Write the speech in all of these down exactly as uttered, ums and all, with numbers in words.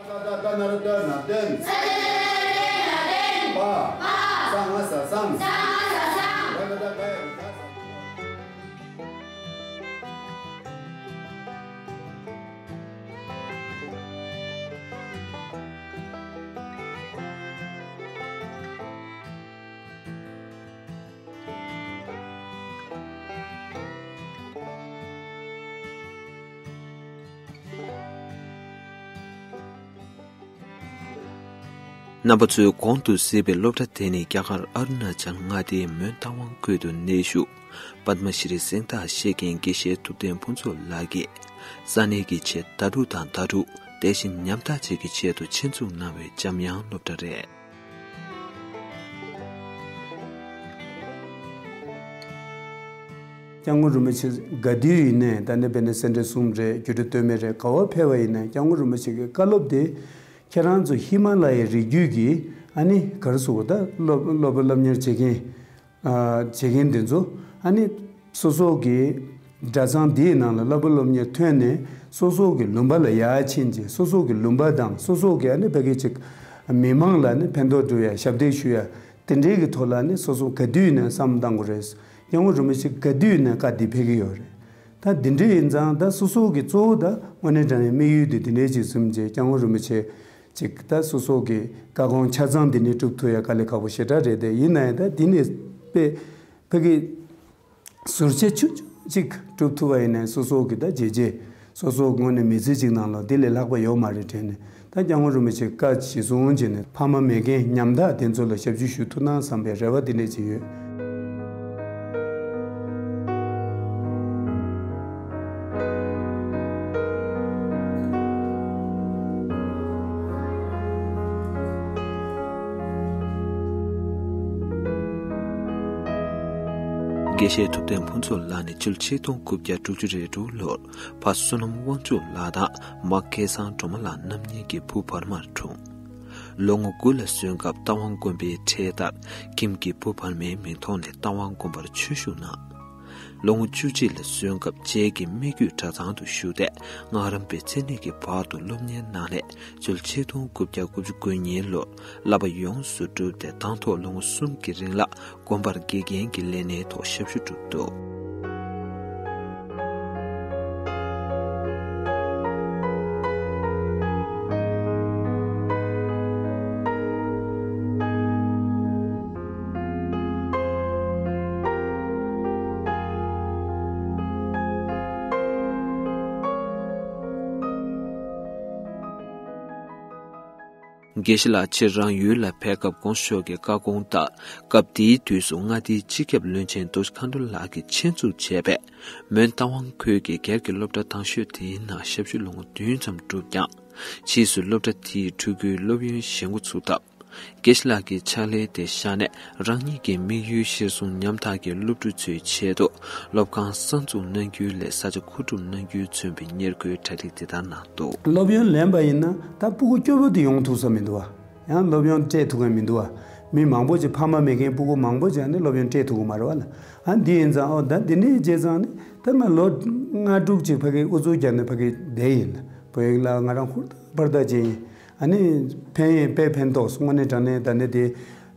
ད་ད་ད་ན་ར་ད་ན་བསྟན། ས་ད་ད་ན་ར་ད་ན་བསྟན། པ། པ། ས་ང་ས་སངས། ས་ང་ས་སངས། ད་ད་ད་ག་ཡ་ག་ས། རྣམ་པ་ཚོས་གོང་དུ་གཟིགས་པའི་སློབ་གྲྭ་དེ་ནི་རྒྱ་གར་ཨ་རུ་ན་ཅལ་མངའ་སྡེའི་མོན་རྟ་དབང་ཁུལ་དུ་གནས་བཞུགས་པདྨ་ཤྲི་གཟེངས་རྟགས་བཞེས་མཁན་དགེ་བཤེས་ཐུབ་བསྟན་ཕུན་ཚོགས་ལགས་ཀྱིས་ས་གནས་ཀྱི་ཆེད་ཟླ་དྲུག་དང་ཟླ་དྲུག་དེ་བཞིན་ཉམ་ཐག་བཅས་ཀྱི་ཆེད་དུ་ཆེད་འཛུགས་གནང་བའི་འཇམ་དབྱངས་སློབ་གྲྭ་རེད། སྐྱབས་མགོན་རིན་པོ་ཆེ་ག་དུས་ཡིན་ནའི་ད་ནི་དཔེར་ན་སེ་འབྲས་གསུམ་རེད། རྒྱུད་གྲྭ་སྟོད་སྨད་རེད། ག་བ་ཕེབས་པ་ཡིན་ནའི་སྐྱབས་མགོན་རིན་པོ་ཆེ་གི་བཀའ་སློབ་དེ་ཁྱེད་རང་ཚོ་ཧི་མ་ལ་ཡའི་རི་རྒྱུད་ཀྱི་ཨ་ནི་ག་རེ་ཟེར་དགོས། ད་སློབ་སློབ་པ་སློབ་གཉེར་བྱེད་མཁན་ཨ་བྱེད་མཁན་དེ་ཚོ་ཨ་ནི་སོ་སོ་གི་གྲྭ་ཚང་དེའི་ནང་ལ་སློབ་པ་སློབ་གཉེར་ཐོན་ནས་སོ་སོ་གི་ལུང་པ་ལ་ཡར་ཕྱིན་རྗེས་སོ་སོ་གི་ལུང་པ་དང་སོ་སོ་གི་ཨ་ནི་ཕ་གི་ཅིག་མི་མང་ལ་ནི་ཕན་ཐོགས་སྒྲུབ་ཡ་ཞབས་འདེགས་ཞུ་ཡ་དེ་འདྲའི་གི་ཐོག་ལ་ནི་སོ་སོ་ག་དུས་ནས་བསམ་བློ་བཏང་དགོས་རེད། སྐྱབས་མགོན་རིན་པོ་ཆེ་ག་དུས་ནས་བཀའ་འདི་ཕེབས་ཀྱི་ཡོད་རེད། ད་འདི་འདྲ་ཡིན་ཙང་ད་སོ་སོ་གི་གཙོ་བོ་ད་དངོས་གནས་དྲང་གནས་དམིགས་ཡུལ་དེ་འདི་འདྲའི་ཅིག་བཟུང་རྗེས་སྐྱབས་མགོན་རིན་པོ་ཆེ་ཅིག་ད་སོ་སོ་གི་བཀའ་དགོངས་ཆ་ཚང་འདི་ནས་སྒྲུབ་ཐུབ་ཡ་དཀའ་ལས་ཁག་པོ་ཞེ་དྲག་རེད། དེ་ཡིན་ན་ཡང་ད་འདི་ནས་དཔེ་ཕ་གི་ཟུར་བཅད་ཆུང་ཆུང་ཅིག་སྒྲུབ་ཐུབ་པ་ཡིན་ན་སོ་སོ་གི་ད་བྱས་རྗེས་སོ་སོ་དངོས་གནས་མི་ཚེ་གཅིག་ནང་ལ་དེ་ལས་ལྷག་པ་ཡོད་མ་རེད་དྲན་ནས། ད་སྐྱབས་མགོན་རིན་པོ་ཆེ་བཀའ་གཞི་བཟུང་བྱས་ནས་ཕ་མ་མེད་མཁན་ཉམ་ཐག་དེ་ཚོ་ལ་ཞབས་ཞུ་ཞུ་ཐུབ་ན་བསམ་པའི་རེ་བ་དེ་འདྲས་ཅིག་ཡོད། དགེ་བཤེས་ཐུབ་བསྟན་ཕུན་ཚོགས་ལགས་ནི་ཕྱི་ལོ་ཆིག་སྟོང་དགུ་བརྒྱ་དྲུག་ཅུ་རེ་དྲུག་ལོར་ཕ་བསོད་ནམས་དབང་ཕྱུག་ལགས་དང་མ་སྐལ་བཟང་སྒྲོལ་མ་ལགས་རྣམ་གཉིས་ཀྱི་བུ་བར་མར་འཁྲུངས། ལོ་ངོ་དགུ་ལ་སོན་སྐབས་རྟ་དབང་དགོན་པའི་ཁྲལ་ལྟར་ཁྱིམ་གྱི་བུ་བར་མའི་མིང་ཐོག་ནས་རྟ་དབང་དགོན་པར་ཆོས་ཞུགས་གནང་། ལོ་ངོ་བཅུ་གཅིག་ལ་སོན་སྐབས་བཅས་ཀྱི་སྨད་རྒྱུད་གྲྭ་ཚང་དུ་ཞུགས་ཏེ་སྔགས་རམས་པའི་མཚན་གནས་ཀྱི་བར་དུ་སློབ་གཉེར་གནང་ནས་ཕྱི་ལོ་ཆིག་སྟོང་དགུ་བརྒྱ་དགུ་བཅུ་གོ་གཉིས་ལོར་བསླབ་པ་ཡོངས་སུ་གྲུབ་སྟེ་དང་ཐོག་ལོ་ངོ་གསུམ་གྱི་རིང་ལ་དགོན་པར་དགེ་རྒན་གྱི་ལས་གནས་ཐོག་ཞབས་ཞུ་བསྒྲུབས་འདུག། དགེ་བཤེས་ལགས་ཕྱིར་རང་ཡུལ་ལ་ཕེབས་སྐབས་དགོངས་ཞུ་གི་བཀའ་དགོངས་ལྟར་སྐབས་དེའི་དུས་སུ་མངའ་སྡེའི་སྤྱི་ཁྱབ་བློན་ཆེན་རྡོ་རྗེ་མཁའ་འགྲོ་ལགས་ཀྱིས་ཆེད་འཛུགས་བྱས་པའི་མོན་རྟ་དབང་ཁུལ་གྱི་སྒེར་གྱི་སློབ་གྲྭ་དང་ཤོས་དེའི་ནང་ཞབས་ཞུ་ལོ་ངོ་བདུན་ཙམ་བསྒྲུབས་ཀྱང་། ཕྱིས་སུ་སློབ་གྲྭ་དེའི་ཕྲུ་གུའི་སློབ་ཡོན་གཞན་འགོ་ཚུགས་སྟབས། དགེ་བཤེས་ལགས་ཀྱི་ཕྱག་ལས་དེ་བཞག་ནས་རང་ཉིད་ཀྱི་དམིགས་ཡུལ་གཞིར་བཟུང་ཉམ་ཐག་གི་སློབ་ཕྲུག་ཚོའི་ཆེད་དུ་སློབ་ཁང་གསར་འཛུགས་གནང་རྒྱུའི་སླད་ས་ཆ་མཁོ་སྒྲུབ་གནང་རྒྱུས་མཚོན་པའི་ཉེར་མཁོའི་གྲ་སྒྲིག་དེ་ལྟར་གནང་འདུག། སློབ་ཡོན་ལེན་པ་ཡིན་ན་ད་སྤུ་གུ་སྐྱོ་པོ་དེ་ཡོང་ཐུབ་ས་མི་འདུག་བ། ཡང་སློབ་ཡོན་སྤྲད་ཐུབ་མཁན་མི་འདུག་བ། མི་མང་པོ་ཅིག་ཕ་མ་མེད་མཁན་སྤུ་གུ་མང་པོ་ཅིག་ནི་སློབ་ཡོན་སྤྲད་ཐུབ་ཀྱི་མ་རེད་བ་ལ། ཨ་འདི་ཡིན་ཙང་ཨོ་ད་འདི་ནས་བྱས་ཙང་ནི་ད་ང་ལོ་ལྔ་དྲུག་ཅིག་ཕ་གི་ཨུ་ཚུགས་རྒྱབ་ནས་ཕ་གི་བསྡད་ཡིན་ལ། བོད་ཡིག་ལ་ང་རང་ཧུར་ཐག་པར་ཐག་བྱས་ཡིན། ཨ་ནི་ཕན་ཡོན་དཔེ་ཕན་ཐོགས་སོང་། དངོས་གནས་དྲང་གནས་ད་ནི་དེ་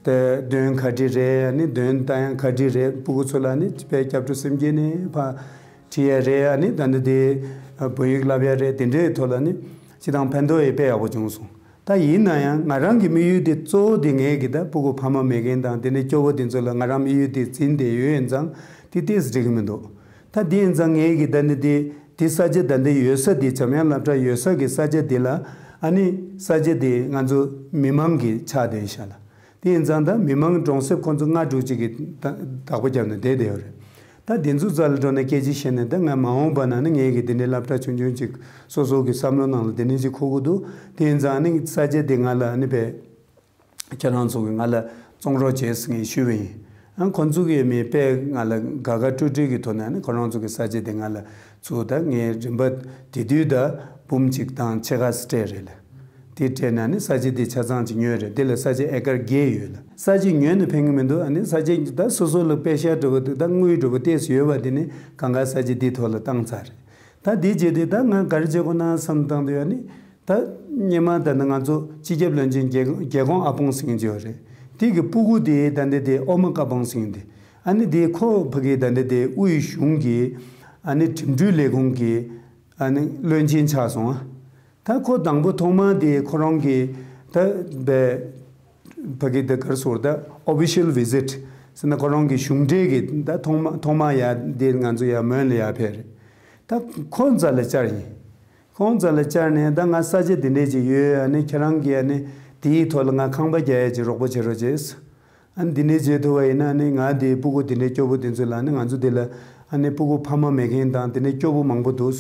ད་འདོན་ག་འདྲ་རེད། ཨ་ནི་འདོན་ལྟ་ཡང་ག་འདྲ་རེད། སྤུ་གུ་ཚོ་ལ་ནི་དཔེ་སྐྱབས་འགྲོ་སེམས་བསྐྱེད་ནས་ཕ་ཁྲིད་ཡ་རེད། ཨ་ནི་ད་ནི་དེ་བོད་ཡིག་བསླབ་ཡ་རེད། དེ་འདྲའི་ཐོག་ལ་ནི་སྤྱི་བཏང་ཕན་ཐོགས་ཡི་དཔེ་ཡག་པོ་བྱུང་སོང་། ད་ཡིན་ན་ཡང་ང་རང་གི་དམིགས་ཡུལ་དེ་གཙོ་བོ་དེ་ངས་གི་ད་སྤུ་གུ་ཕ་མ་མེད་མཁན་དང་དེ་ནས་སྐྱོ་བོ་དེ་ཚོ་ལ་ང་རང་དམིགས་ཡུལ་དེ་འཛིན་བསྡད་ཡོད་ཡིན་ཙང་དེ་ཏོག་ཙམ་འགྲིག་གི་མི་འདུག། ད་དེ་ཡིན་ཙང་ངས་གི་ད་ནི་དེ་དེ་ས་ཆ་ད་འདི་ཡོད་ས་དེ་འཇམ་དབྱངས་སློབ་གྲྭ་ཡོད་ས་གི་ས་ཆ་དེ་ལ་ཨ་ནི་ས་ཆ་དེ་ང་ཚོ་མི་མང་གི་ཆགས་བསྡད་ཤག་ལ། དེ་ཡིན་ཙང་ད་མི་མང་གྲོང་གསེབ་ཁོང་ཚོ་ལྔ་དྲུག་ཅིག་གི་ད་བདག་པོ་བརྒྱབ་ནས་བསྡད་བསྡད་ཡོད་རེད། ད་དེ་ཚོ་རྩ་ལ་འགྲོ་ནས་སྐད་ཆ་བཤད་ནས་ད་ང་མ་འོངས་པ་ན་ནི་ངས་གི་དེ་འདྲའི་སློབ་གྲྭ་ཆུང་ཆུང་ཅིག་སོ་སོ་གི་བསམ་བློ་ནང་ལ་དེ་འདྲ་ཅིག་འཁོར་གི་འདུག། དེ་ཡིན་ཙང་ནི་ས་ཆ་དེ་ང་ལ་ནི་བས་ཁྱེད་རང་ཚོ་གི་ང་ལ་བཙོང་རོགས་བྱེད་ཟེར་ངས་ཞུས་པ་ཡིན། ཨ་ཁོང་ཚོ་གི་མི་དཔེ་ང་ལ་དགའ་དགའ་སྤྲོ་སྤྲོ་གི་ཐོག་ནས་ནི་ཁོ་རང་ཚོ་གི་ས་ཆ་དེ་ང་ལ་ཚུར་ད་ངས་རིན་པ་དེ་དུས་ད་འབུམ་གཅིག་དང་ཕྱེད་ཀ་སྤྲད་རེད་ལ། དེ་སྤྲད་ན་ནི་ས་ཆ་དེ་ཆ་ཚང་ཅིག་ཉོས་རེད། དེ་ལ་ས་ཆ་ཨེ་ཀར་བརྒྱད་ཡོད་ལ། ས་ཆ་ཉོས་ནས་ཕན་གི་མི་འདུག། ཨ་ནི་ས་ཆ་ད་སོ་སོ་ལ་པེ་ཤ་འགྲོ་བ་དེ་ད་དངུལ་འགྲོ་བ་ཏོག་ཙམ་ཡོད་པ་དེ་ནི་གང་ག་ས་ཆ་དེའི་ཐོག་ལ་བཏང་ཚར་རེད། ད་དེ་བྱས་དུས་ད་ང་ག་རེ་བྱེད་དགོས་ན་བསམ་བཏང་དུས་ཨ་ནི་ ད་སྔོན་མ་ད་ནི་ང་ཚོ་སྤྱི་ཁྱབ་བློན་ཆེན་རྒྱལ་རྒྱལ་ཁོང་ཨ་པང་ཟེར་མཁན་ཅིག་ཡོད་རེད། དེ་གི་སྤུ་གུ་དེ་ད་འདི་དེ་ཨོ་མ་ཀ་པང་ཟེར་མཁན་དེ། ཨ་ནི་དེ་ཁོ་ཕ་གི་ད་འདི་དེ་དབུས་གཞུང་གི་ཨ་ནི་འགྲིམ་འགྲུལ་ལས་ཁུངས་ཀྱི་ཨ་ནི་བློན་ཆེན་ཆགས་སོང་ཨ། ད་ཁོ་དང་པོ་ཐོག་མ་དེ་ཁོ་རང་གི་ད་བས་ཕ་གི་དེ་གར་སོང་ད་official visit ཟེར་ན་ཁོ་རང་གི་གཞུང་འབྲེལ་གྱི་ད་ཐོག་མ་ཐོག་མ་ཡ་དེ་ང་ཚོ་ཡ་མོན་ལ་ཡ་ཕེབས་རེད། ད་ཁོ་རྩ་ལ་བཅར་ཡིན། ཁོང་རྩ་ལ་བཅར་ནས་ད་ང་ས་ཆ་འདི་འདྲས་ཅིག་ཡོད། ཨ་ནི་ཁྱེད་རང་གིས་ཨ་ནི་དེའི་ཐོག་ལ་ང་ཁང་པ་རྒྱག་ཡ་ཅིག་རོགས་པ་བྱེད་རོགས་བྱས། ཨ་ནི་འདི་འདྲས་བྱེད་ཐུབ་པ་ཡིན་ན་ཨ་ནི་ང་དེའི་སྤུ་གུ་འདི་འདྲས་སྐྱོ་པོ་དེ་ཚོ་ལ་ཨ་ནི་ང་ཚོ་འདི་ལ་ཨ་ནི་སྤུ་གུ་ཕ་མ་མེད་མཁན་དང་དེ་འདྲས་སྐྱོ་པོ་མང་པོ་འདུག་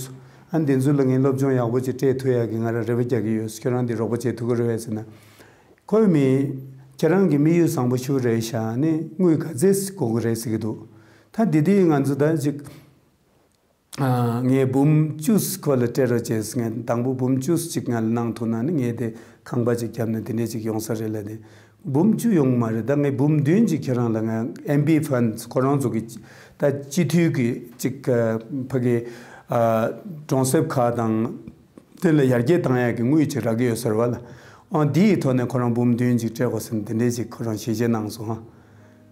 ཨ་ནི་དེ་ཚོ་ལ་ངས་སློབ་སྦྱོང་ཡག་པོ་ཅིག་སྤྲད་ཐུབ་ཡ་གི་ང་རང་རེ་བ་རྒྱག་གི་ཡོད། ཁྱེད་རང་འདི་རོགས་པ་བྱེད་ཐུབ་ཀྱི་རེད་པས་ཟེར་ན། ཁོས་མི་ཁྱེད་རང་གི་དམིགས་ཡུལ་བཟང་པོ་ཞིག་རེད་ཤག་ཨ་ནི་དངུལ་ག་ཚད་དགོས་ཀྱི་རེད་ཟེར་གྱི་འདུག་ད་འདི་དུས་ང་ཚོ་ད་ཅིག་ཨ། ངས་འབུམ་བཅུ་ཁོ་ལ་སྤྲད་རོགས་བྱས། ངས་དང་པོ་འབུམ་བཅུ་ཅིག་ང་ལ་གནང་ཐུབ་ན་ནི་ངས་དེ་ཁང་པ་ཅིག་བརྒྱབ་ན་དེ་འདྲས་ཅིག་ཡོང་ས་རེད་ལབ་དེ། འབུམ་བཅུ་ཡོང་མ་རེད། ད་ངས་འབུམ་བདུན་ཅིག་ཁྱེད་རང་ལ་ང་ཨེམ་པི་ཕན་ཁོ་རང་ཚོ་གི་ད་སྤྱི་འཐུས་ཀྱི་ཅིག་ཕ་གི་ཨ། གྲོང་གསེབ་ཁག་དང་དེ་ལ་ཡར་རྒྱས་བཏང་ཡག་གི་དངུལ་ཅིག་རག་གི་ཡོད་ས་རེད་པ་ལ། ཨོ་འདི་ཡི་ཐོག་ནས་ཁོ་རང་འབུམ་བདུན་ཅིག་སྤྲད་དགོས་ཟེར་ནས་དེ་འདྲས་ཅིག་ཁོ་རང་ཞལ་བཞེས་གནང་སོང་ཨ།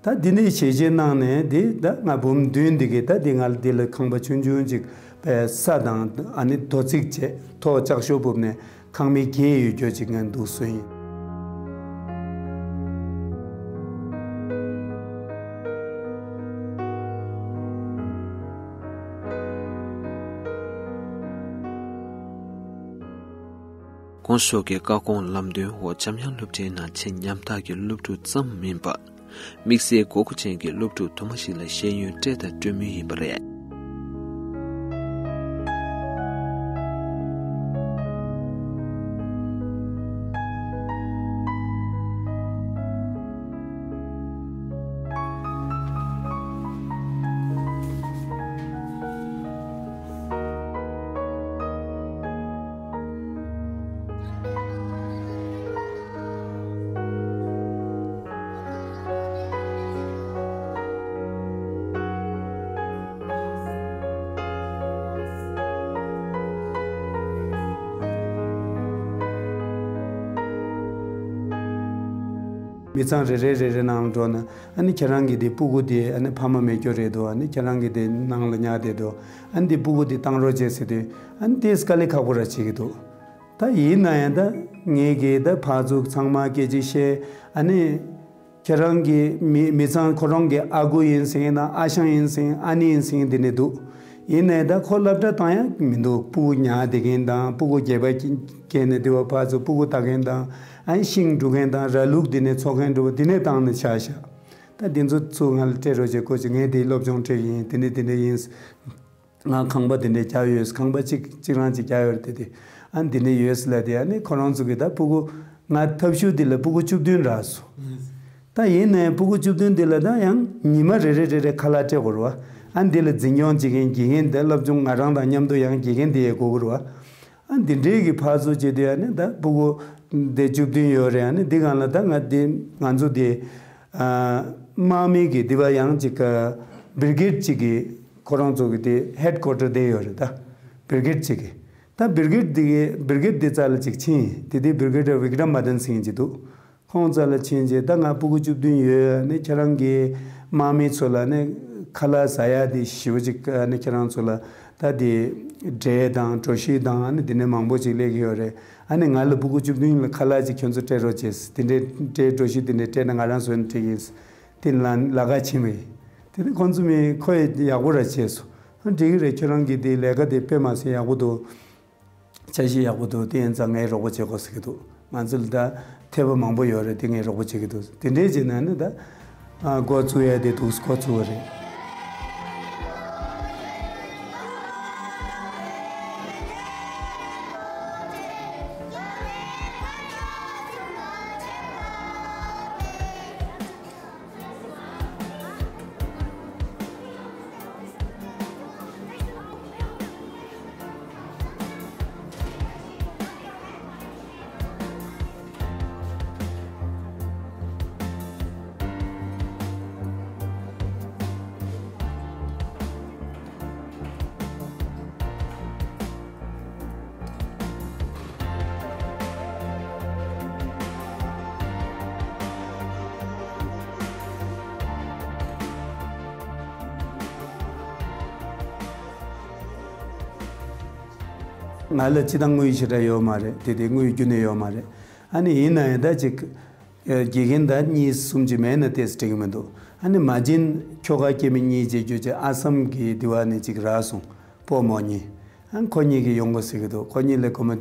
ད་འདི་ནས་ཞལ་བཞེས་གནང་ནས་འདི་ད་ང་འབུམ་བདུན་འདི་གི་ད་འདི་ང་ལ་འདི་ལ་ཁང་པ་ཆུང་ཆུང་ཅིག་པའི་ས་དང་ཨ་ནི་རྡོ་བརྩིགས་བྱས་ཐོག་ལྕགས་ཤོག་ཕུབ་ནས་ཁང་མིག་བརྒྱད་ཡོད་རྒྱུ་ཅིག་ང་འདུག་སེ་ཡིན། ཁོང་སོགས་ཀྱི་བཀའ་དགོངས་ལམ་སྟོན་འོག་འཇམ་དབྱངས་སློབ་གྲྭའི་ནང་ཆེས་ཉམ་ཐག་གི་སློབ་ཕྲུག་ཙམ་མིན་པར། དམིགས་བསལ་དགོས་མཁོ་ཅན་གྱི་སློབ་ཕྲུག་དུ་མ་ཞིག་ལ་ཤེས་ཡོན་སྤྲད་དང་སྤྲོད་མུས་ཡིན་པ་རེད། མི་ཚང་རེ་རེ་རེ་རེ་ནང་ལ་འགྲོ་ན་ཨ་ནི་ཁྱེད་རང་གི་དེ་སྤུ་གུ་དེ་ཨ་ནི་ཕ་མ་མེད་རྒྱུ་རེད་འདུག་ཨ་ནི་ཁྱེད་རང་གི་དེ་ནང་ལ་ཉར་བསྡད་འདུག་ཨ་ནི་དེ་སྤུ་གུ་དེ་བཏང་རོགས་བྱས་ཟེར་དུས་ཨ་ནི་དེ་དཀའ་ལས་ཁག་པོ་ར་བྱེད་ཀྱི་འདུག་ད་ཡིན་ན་ཡང་ད་ངས་གི་ད་ཕར་ཚུར་ཚང་མ་སྐད་ཆ་བཤད། ཨ་ནི་ཁྱེད་རང་གི་མི་མི་ཚང་ཁོ་རང་གི་ཨ་ཁུ་ཡིན་ཟེར་དང་ཨ་ཞང་ཡིན་ཟེར་ཨ་ནེ་ཡིན་ཟེར་འདི་ནས་འདུག་ཡིན་ནའི་ད་ཁོ་སློབ་གྲྭ་བཏང་ཡག་མི་འདུག་སྤུ་གུ་ཉར་བསྡད་མཁན་དང་སྤུ་གུ་སྒྱེད་པ་བཀལ་ནས་དེ་བ་ཕར་ཚུར་སྤུ་གུ་ལྟ་མཁན་དང་ཨ་ཤིང་འབྲུ་མཁན་དང་ར་ལུག་འདི་ནས་འཚོ་མཁན་འདྲ་བོ་འདི་ནས་བཏང་ནས་ཆགས་ཤག་ད་འདི་ཚོ་ཚུར་ང་ལ་སྤྲད་རོགས་བྱེད། ཁོ་ཅིག་ངས་དེའི་སློབ་སྦྱོང་སྤྲད་ཡིན། དེ་འདྲས་དེ་འདྲས་ཡིན། ང་ཁང་པ་དེ་འདྲས་རྒྱག་ཡོད། ཁང་པ་གཅིག་གཅིག་རང་གཅིག་རྒྱག་ཡོད་རེད་དེ། ཨ་འདི་འདྲས་ཡོད་ལབ་དེ། ཨ་ནི་ཁོ་རང་ཚོ་གི་ད་སྤུ་གུ་ང་ཐབས་ཤུགས་འདི་ལ་སྤུ་གུ་བཅུ་བདུན་རག་སོང་། ད་ཡིན་ནའི་སྤུ་གུ་བཅུ་བདུན་འདི་ལ་ད་ཡང་ཉི་མ་རེ་རེ་རེ་རེ་ཁ་ལག་སྤྲད་དགོས་རེད་བ། ཨ་འདི་ལ་འཛིན་སྐྱོང་བྱེད་མཁན་དགེ་རྒན་དེ་སློབ་སྦྱོང་ང་རང་དང་མཉམ་དུ་ཡང་དགེ་རྒན་དེ་ཡས་དགོས་ཀྱི་རེད་བ། ཨ་འདི་འདྲས་ཀྱི་ཕར་ཚུར་བྱེད་དུས་ཨ་ནི་ད་སྤུ་གུ་འདི་བཅུ་བདུན་ཡོད་རེད། ཨ་ནི་འདི་སྒང་ལ་ད་ང་འདི་ང་ཚོ་འདི་ཨ་དམག་མི་གི་འདི་བ་ཡང་ཅིག་བི་རི་གེད་ཅིག་གི་ཁོ་རང་ཚོ་གི་དེ་ཧེཌ་ཀོ་ཊར་དེ་ཡོད་རེད། ད་བི་རི་གེད་ཅིག་གི་ད་བི་རི་གེད་འདི་གི་བི་རི་གེད་འདི་རྩ་ལ་ཅིག་ཕྱིན། དེ་དེ་བི་རི་གེད་བི་ཀྲམ་མ་དན་སིང་ཅིག་འདུག་ཁོང་རྩ་ལ་ཕྱིན་རྗེས་ད་ང་སྤུ་གུ་བཅུ་བདུན་ཡོད། ཨ་ནི་ཁྱེད་རང་གི་དམག་མི་ཚོ་ལ་ནི་ཁ་ལག་ཟ་ཡ་དེ་ཞེ་པོ་ཅིག་ཨ་ནི་ཁྱེད་རང་ཚོ་ལ་ད་དེ་འབྲས་དང་གྲོ་ཞིབ་དང་ཨ་ནི་དེ་ནས་མང་པོ་ཅིག་སླེབས་ཀྱི་ཡོད་རེད། ཨ་ནི་ང་ལ་སྤུ་གུ་བཅུ་བདུན་ལ་ཁ་ལག་ཅིག་ཁྱོད་ཚོ་སྤྲད་རོགས་བྱས། དེ་འདྲའི་འབྲས་གྲོ་ཞིབ་དེ་འདྲའི་སྤྲད་ན་ང་རང་བཟོས་ནས་སྤྲད་ཀྱི་ཡིན། དེ་ལ་ལ་ཁ་ཕྱིན་པ་ཡིན། དེ་ནི་ཁོང་ཚོ་མི་ཁོ་ཡི་ཡག་པོ་ར་བྱས་སོང་། ཨ་འགྲིག་གི་རེད། ཁྱོད་རང་གི་དེ་ལས་ཀ་དེ་དཔེ་མ་སྲིད་ཡག་པོ་འདུག་འཆར་གཞི་ཡག་པོ་འདུག་དེ་ཡིན་ཙང་ངས་རོགས་པ་བྱེད་དགོས་ཟེར་གྱི་འདུག་ང་ཚོ་ལ་ད་འཐད་པ་མང་པོ་ཡོད་རེད། དེ་ངས་རོགས་པ་བྱེད་ཀྱི་འདུག་དེ་འདྲས་བྱས་ན་ནི་ད་ཨ་འགོ་བཙུགས་ཡ་དེ་འདུག་འགོ་བཙུགས་པ་རེད། ང་ལ་སྤྱིར་བཏང་དངུལ་ཞེ་དྲག་ཡོད་མ་རེད། དེ་དེ་དངུལ་རྒྱུན་ནས་ཡོད་མ་རེད། ཨ་ནི་ཡིན་ན་ཡང་ད་ཅིག་དགེ་རྒན་ད་གཉིས་གསུམ་ཅིག་མེད་ན་ཏོག་ཙམ་འགྲིག་གི་མི་འདུག་ཨ་ནི་མ་བྱན་ཁྱོ་ག་སྐྱེ་དམན་གཉིས་བྱེད་རྒྱུ་ཅིག་ཨ་སམ་གི་དེ་བ་ནས་ཅིག་རག་སོང་། སྤོ་རྨོ་གཉིས། ཨ་ནི་ཁོ་གཉིས་ཀྱིས་ཡོང་དགོས་ཟེར་གི་འདུག་ཁོ་གཉིས་ལ་སྒོར་མོ་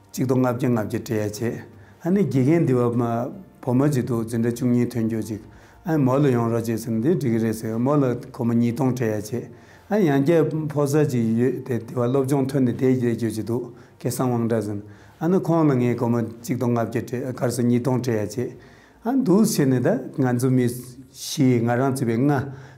གཅིག་སྟོང་ལྔ་བརྒྱ་ལྔ་བརྒྱ་སྤྲད་ཡ་བྱས། ཨ་ནི་དགེ་རྒན་འདི་བ་མ་བུ་མོ་ཅིག་འདུག་འཛིན་གྲྭ་བཅུ་གཉིས་ཐོན་རྒྱུ་ཅིག་ཨ་ནི་མོ་ལ་ཡོང་རོགས་བྱས་ཟེར་ན་འདི་འགྲིག་གི་རེད་ཟེར། མོ་ལ་སྒོར་མོ་ཉིས་སྟོང་སྤྲད་ཡ་བྱས། ཨ་ནི་ཡང་བསྐྱར་ཕོ་གསར་ཅིག་ཡོད་དེ་འདི་བ་སློབ་སྦྱོང་ཐོན་ནས་བསྡད་བསྡད་རྒྱུ་ཅིག་འདུག་སྐལ་བཟང་དབང་གྲགས་ཟེར་ན། ཨ་ནི་ཁོང་ལ་ངས་སྒོར་མོ་གཅིག་སྟོང་ལྔ་བརྒྱ་སྤྲད། ག་རེ་ཟེར། ཉིས་སྟོང་སྤྲད་ཡ་བྱས། ཨ་འདུག་བྱས་ནས་ད་ང་ཚོ་མི་བཞི། ང་རང་བརྩིས་པའི་ལྔ།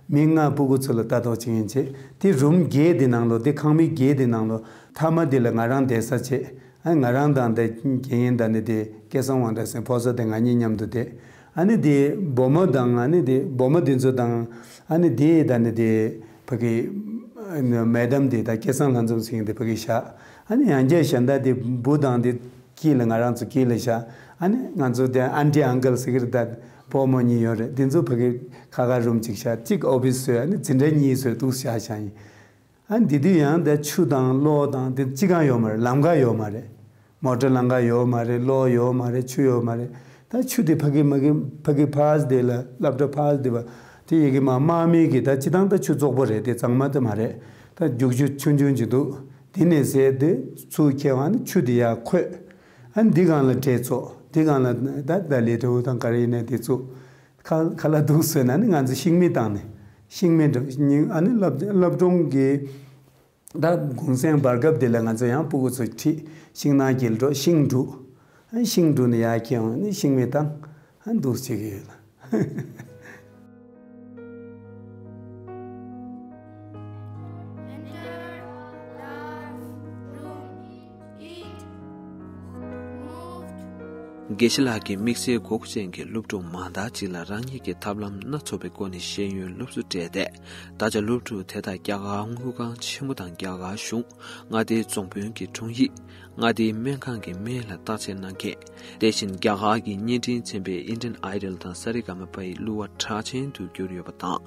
མི་ལྔ་སྤུ་གུ་ཚོ་ལ་ལྟ་རྟོག་བྱེད་མཁན་བྱས། དེ་རུམ་བརྒྱད་དེ་ནང་ལོགས། དེ་ཁང་མིག་བརྒྱད་དེ་ནང་ལོགས་མཐའ་མ་དེ་ལ་ང་རང་བསྡད་ས་བྱས། ཨ་ང་རང་དང་དེ་རྒན་ཡིན་ད་ནི་དེ་སྐལ་བཟང་དབང་གྲགས་ཟེར་ཕོ་གསར་དེ་ང་གཉིས་མཉམ་དུ་བསྡད། ཨ་ནི་དེ་བུ་མོ་དང་། ཨ་ནི་དེ་བུ་མོ་དེ་ཚོ་དང་། ཨ་ནི་དེ་ད་ནི་དེ་ཕ་གི་མེ་ཌམ་དེ་ད་སྐལ་བཟང་ལྷ་འཛོམས་ཟེར་མཁན་དེ་ཕ་གི་བཞག་ཨ་ནི་ཡང་བསྐྱར་གཞན་དག་དེ་བུ་དང་དེ་དཀྱིལ་ལ་ང་རང་ཚོ་དཀྱིལ་ལ་བཞག་ཨ་ནི་ང་ཚོ་དེ་ཨན་ཊི་ཨང་ཀལ་ཟེར་གི་རེད། ད་སྤོ་རྨོ་གཉིས་ཡོད་རེད། དེ་ཚོ་ཕ་གི་ཁ་ཁ་རུམ་གཅིག་བཞག་གཅིག་ཨོ་ཕི་སི་བཟོས། ཨ་ནི་འཛིན་གྲྭ་གཉིས་བཟོས་འདུག་བཞག་བཞག་ཡིན། ཨ་འདི་དུས་ཡང་ད་ཆུ་དང་གློག་དང་དེ་ཅི་གང་ཡོད་མ་རེད། ལམ་ཁ་ཡོད་མ་རེད། མོ་ཊ་ལམ་ཁ་ཡོད་མ་རེད། གློག་ཡོད་མ་རེད། ཆུ་ཡོད་མ་རེད། ད་ཆུ་དེ་ཕ་གི་མ་གི་ཕ་གི་ཕ་སི་དེ་ལ་སློབ་གྲྭ་ཕ་སི་དེ་བ་དེ་ཡི་གེ་མ་དམག་མི་གི་ད་སྤྱིར་བཏང་ད་ཆུ་བཙོག་པོ་རེད། དེ་གཙང་མ་དེ་མ་རེད། ད་རྒྱུག་ཆུ་ཆུང་ཆུང་ཅིག་འདུག་དེ་ནས་ཟས་དེ་ཚུར་ཁྱེར་བ་ནི་ཆུ་དེ་ཡར་འཁོད། ཨ་འདི་སྒང་ལ་འབྲས་བཙོག་འདི་སྒང་ལ་ད་ད་ལི་ཏྲ་བོ་དང་ག་རེ་ཡིན་ན་དེ་བཙོག་ཁ་ཁ་ལག་འདུག་ཟོས་ན་ནི་ང་ཚོ་ཤིང་མེ་བཏང་ནས། ཤིང་མེ་འགྲོ་ཨ་ནི་སློབ་སློབ་གྲོང་གི་ད་གུང་སེང་བར་སྐབས་དེ་ལ་ང་ཚོ་ཡང་སྤུ་གུ་ཚོ་ཁྲིད། ཤིང་ནགས་དཀྱིལ་འགྲོ་ཤིང་སྒྲུག་ཨ་ཤིང་སྒྲུག་ནས་ཡར་ཁྱེར་འོང་ནི་ཤིང་མེ་བཏང་ཨ་འདུག་བྱེད་ཀྱི་ཡོད་ལ། དགེ་བཤེས་ལགས་ཀྱིས་དམིགས་བསལ་དགོས་མཁོ་ཅན་གྱི་སློབ་ཕྲུག་མང་དག་ཅིག་ལ་རང་ཉིད་ཀྱི་ཐབས་ལམ་སྣ་ཚོགས་པའི་སྒོ་ནས་ཤེས་ཡོན་སློབ་གསོ་སྤྲད་དེ། ད་ཆ་སློབ་ཕྲུག་དེ་དག་རྒྱ་གར་དངུལ་ཁང་ཆེན་མོ་དང་རྒྱ་གར་གཞུང་མངའ་སྡེའི་རྫོང་དཔོན་གྱི་དྲུང་ཡིག་མངའ་སྡེའི་སྨན་ཁང་གི་སྨན་ལ་བརྟག་དཔྱད་གནང་མཁན། དེ་བཞིན་རྒྱ་གར་གྱི་བརྙན་འཕྲིན་ཚན་པའི་Indian Idol དང་ས་རི་ག་མ་པ་ཡི་གླུ་བ་གྲགས་ཅན་དུ་གྱུར་ཡོད་པ་དང་།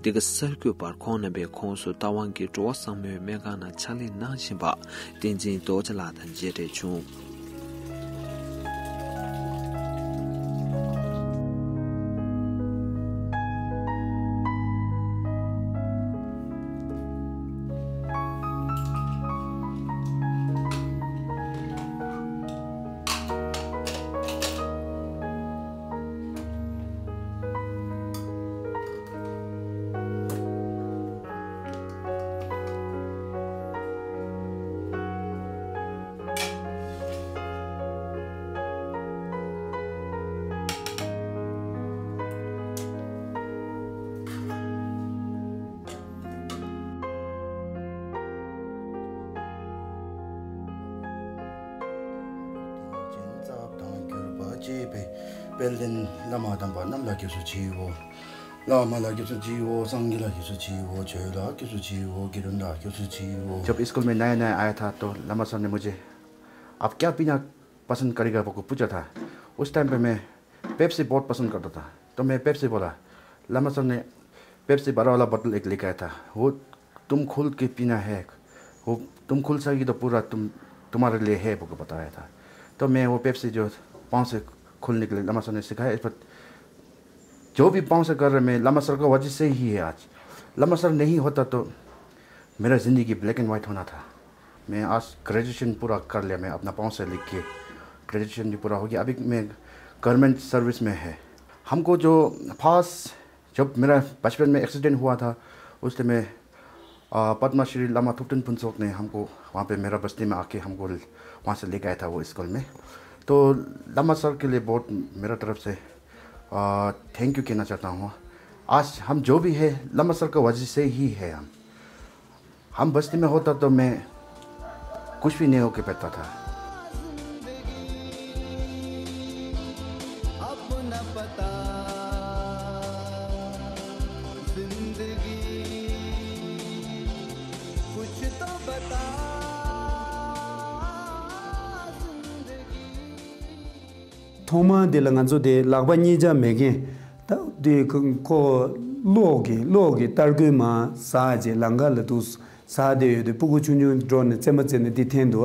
འདི་ག་གསར་འགོད་པར་ཁོང་རྣམ་པས་ཁོང་ཚོ་རྟ་དབང་གི་འགྲོ་བ་བཟང་མོའི་སྨན་ཁང་ནང་ཕྱག་ལས་གནང་བཞིན་པ་བསྟན་འཛིན་རྡོ་རྗེ་ལགས་དང་མཇལ་འཕྲད་བྱུང་། དཔལ་ལྡན་བླ་མ་དམ་པ་རྣམས་ལ་སྐྱབས་སུ་མཆིའོ། བླ་མ་ལ་སྐྱབས་སུ་མཆིའོ། སངས་རྒྱས་ལ་སྐྱབས་སུ་མཆིའོ། ཆོས་ལ་སྐྱབས་སུ་མཆིའོ། དགེ་འདུན་ལ་སྐྱབས་སུ་མཆིའོ། जब स्कूल में नया नया आया था तो लम्बा सर ने मुझे, "आप क्या पीना पसंद करेगा?" बोल के पूछा था। उस टाइम पे मैं पेप्सी बहुत पसंद करता था, तो मैं पेप्सी बोला। लम्बा सर ने पेप्सी बड़ा वाला बोतल एक लेके आया था। वो तुम खोल के पीना है, वो तुम खोल सकेगी तो पूरा तुम, तुम्हारे लिए है, बोल के बताया था। तो मैं वो पेप्सी जो पाँव से खोलने के लिए लम्बा सर ने सिखाया, इस पर जो भी पाँव से कर रहे, मैं लम्बा सर का वजह से ही है आज। लम्बा सर नहीं होता तो मेरा ज़िंदगी ब्लैक एंड वाइट होना था। मैं आज ग्रेजुएशन पूरा कर लिया, मैं अपना पाँव से लिख के ग्रेजुएशन भी पूरा हो गया। अभी मैं गवर्नमेंट सर्विस में है। हमको जो पास जब मेरा बचपन में एक्सीडेंट हुआ था, उस टाइम में, आ, पद्मा श्री लामा थुप्टन पुंसोक ने हमको वहाँ पे मेरा बस्ती में आके हमको वहाँ से लेके आया था वो स्कूल में। तो लामा सर के लिए बहुत मेरा तरफ से, आ, थैंक यू कहना चाहता हूँ। आज हम जो भी है, लामा सर का वजह से ही है हम। हम बस्ती में होता तो मैं कुछ भी नहीं होके बैठता था। अपना पता जिंदगी कुछ तो बता जिंदगी। ཐོག་མར་དེ་ལ་ང་ཚོ་དེ་ལག་པ་གཉིས་ཆ་མེད་མཁན། ད་དེ་ཁོ་གློག་གི་གློག་གི་སྟར་གོས་མར་ཟག་བྱས་ལམ་ཁ་ལ་འདུག་ཟག་བསྡད་ཡོད་དུས་སྤུ་གུ་ཆུང་ཆུང་འགྲོ་ནས་རྩེད་མོ་རྩེ་ནས་འདི་འཐེན་འདུག་